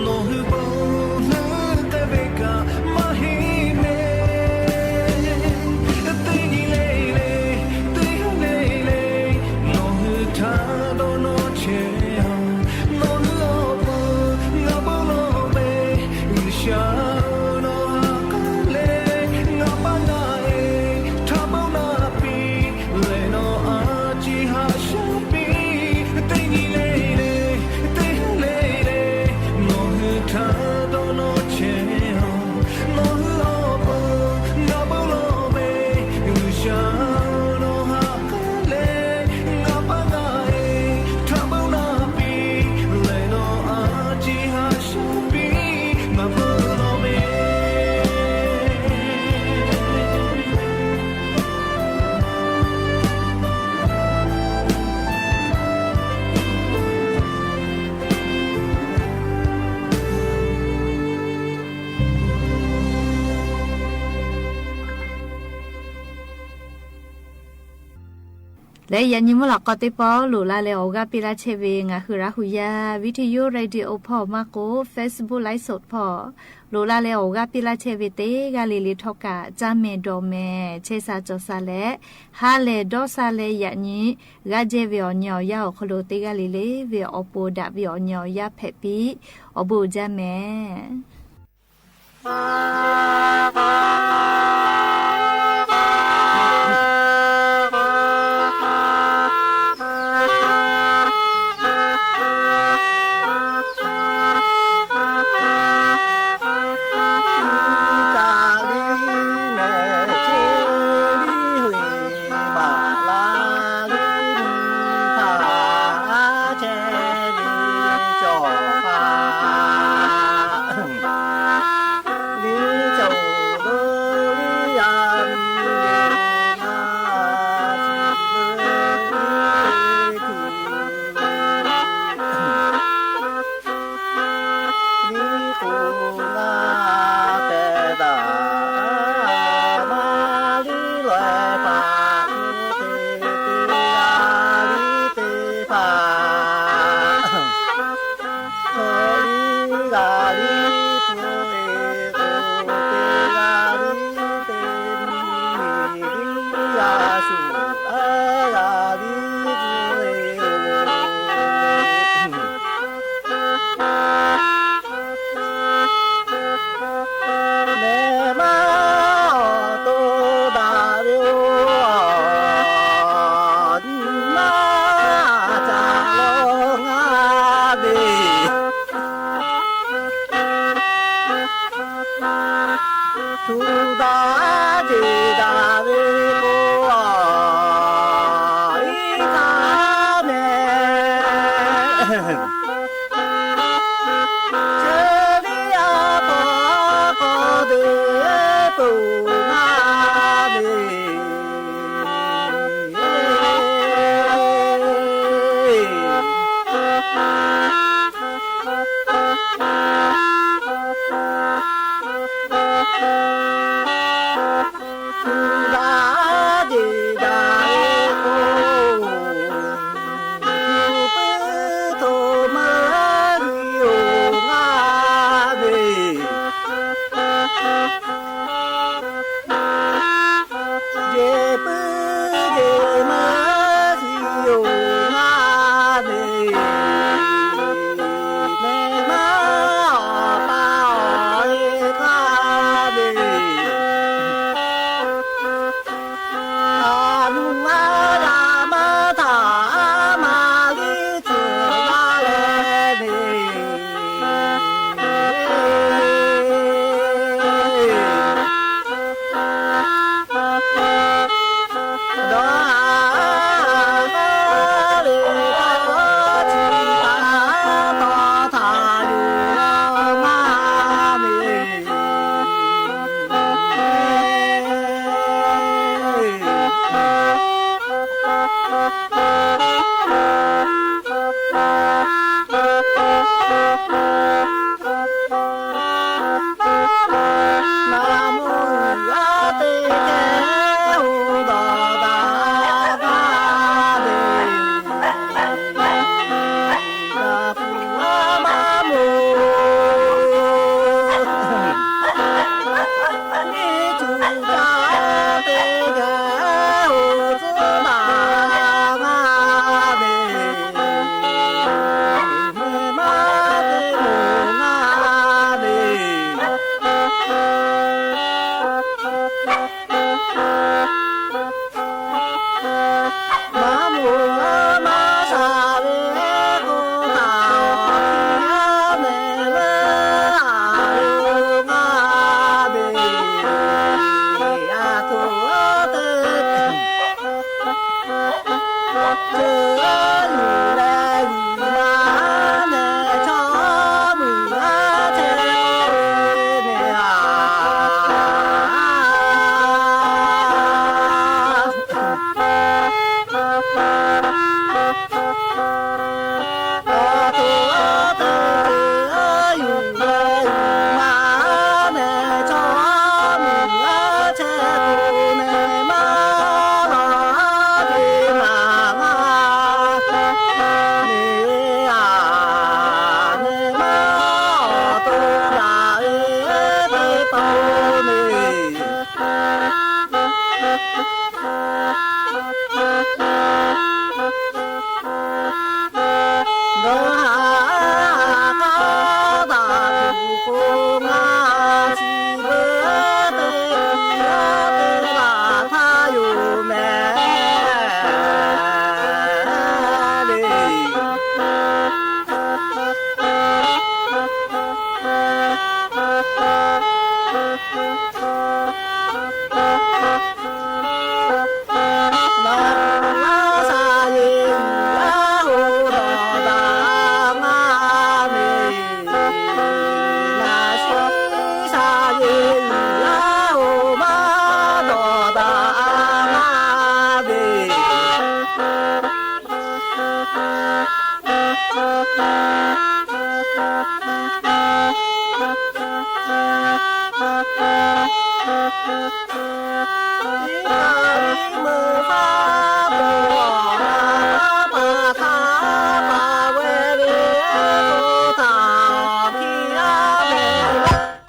Nawˬ hui bon leuˉ k'ai ve kaꞈ maˇ heˆ mehˍ. Teˇ nyi le le, teˇ ha le le, nawˬ hui htaꞈ dawˇ nawˇ chehˇ-aˬ. Leh yaꞈ nyi mvuhˇ laˬ k'aw teˇ pawˆ loꞈ la leh awˬ g'aˇ piˇ laˇ chehˇ ve ngaˬ hui Laˇ hu yaˇ video radio awˬ hpawˇ maˇ k'oˆ, Facebook live show hpawˇ loꞈ la leh awˬ g'aˇ piˇ laˇ chehˇ ve teˇ g'aˇ le le htawˇ kaꞈ, caˇ mehˍ dawˬ mehˍ, chehˇ sha cawˬ sha leh, ha lehˬ dawˇ sha leh, yaꞈ nyi g'aˇ jehˇ ve awˬ nyi awˬ yanˇ awˬ hk'aw lo teˇ g'aˇ le le ve awˬ pon daꞈ ve awˬ nyi awˬ yanˇ hpehꞈ piˇ, awˬ bon uiˍ jaˇ mehˍ. Mehˬ maˇ awˬ to daꞈ ve oˬ, nyi ma caꞈ lawˬ ngaˇ ve. Tuˬ daꞈ jeˬ daꞈ ve k'o, iˉ kaˆ mehˍ. Chi ve a pa k'aw de peuˬ na ve. Tuˬ daꞈ jeˬ daꞈ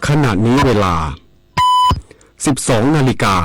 ขณะนี้เวลา สิบสอง นาฬิกา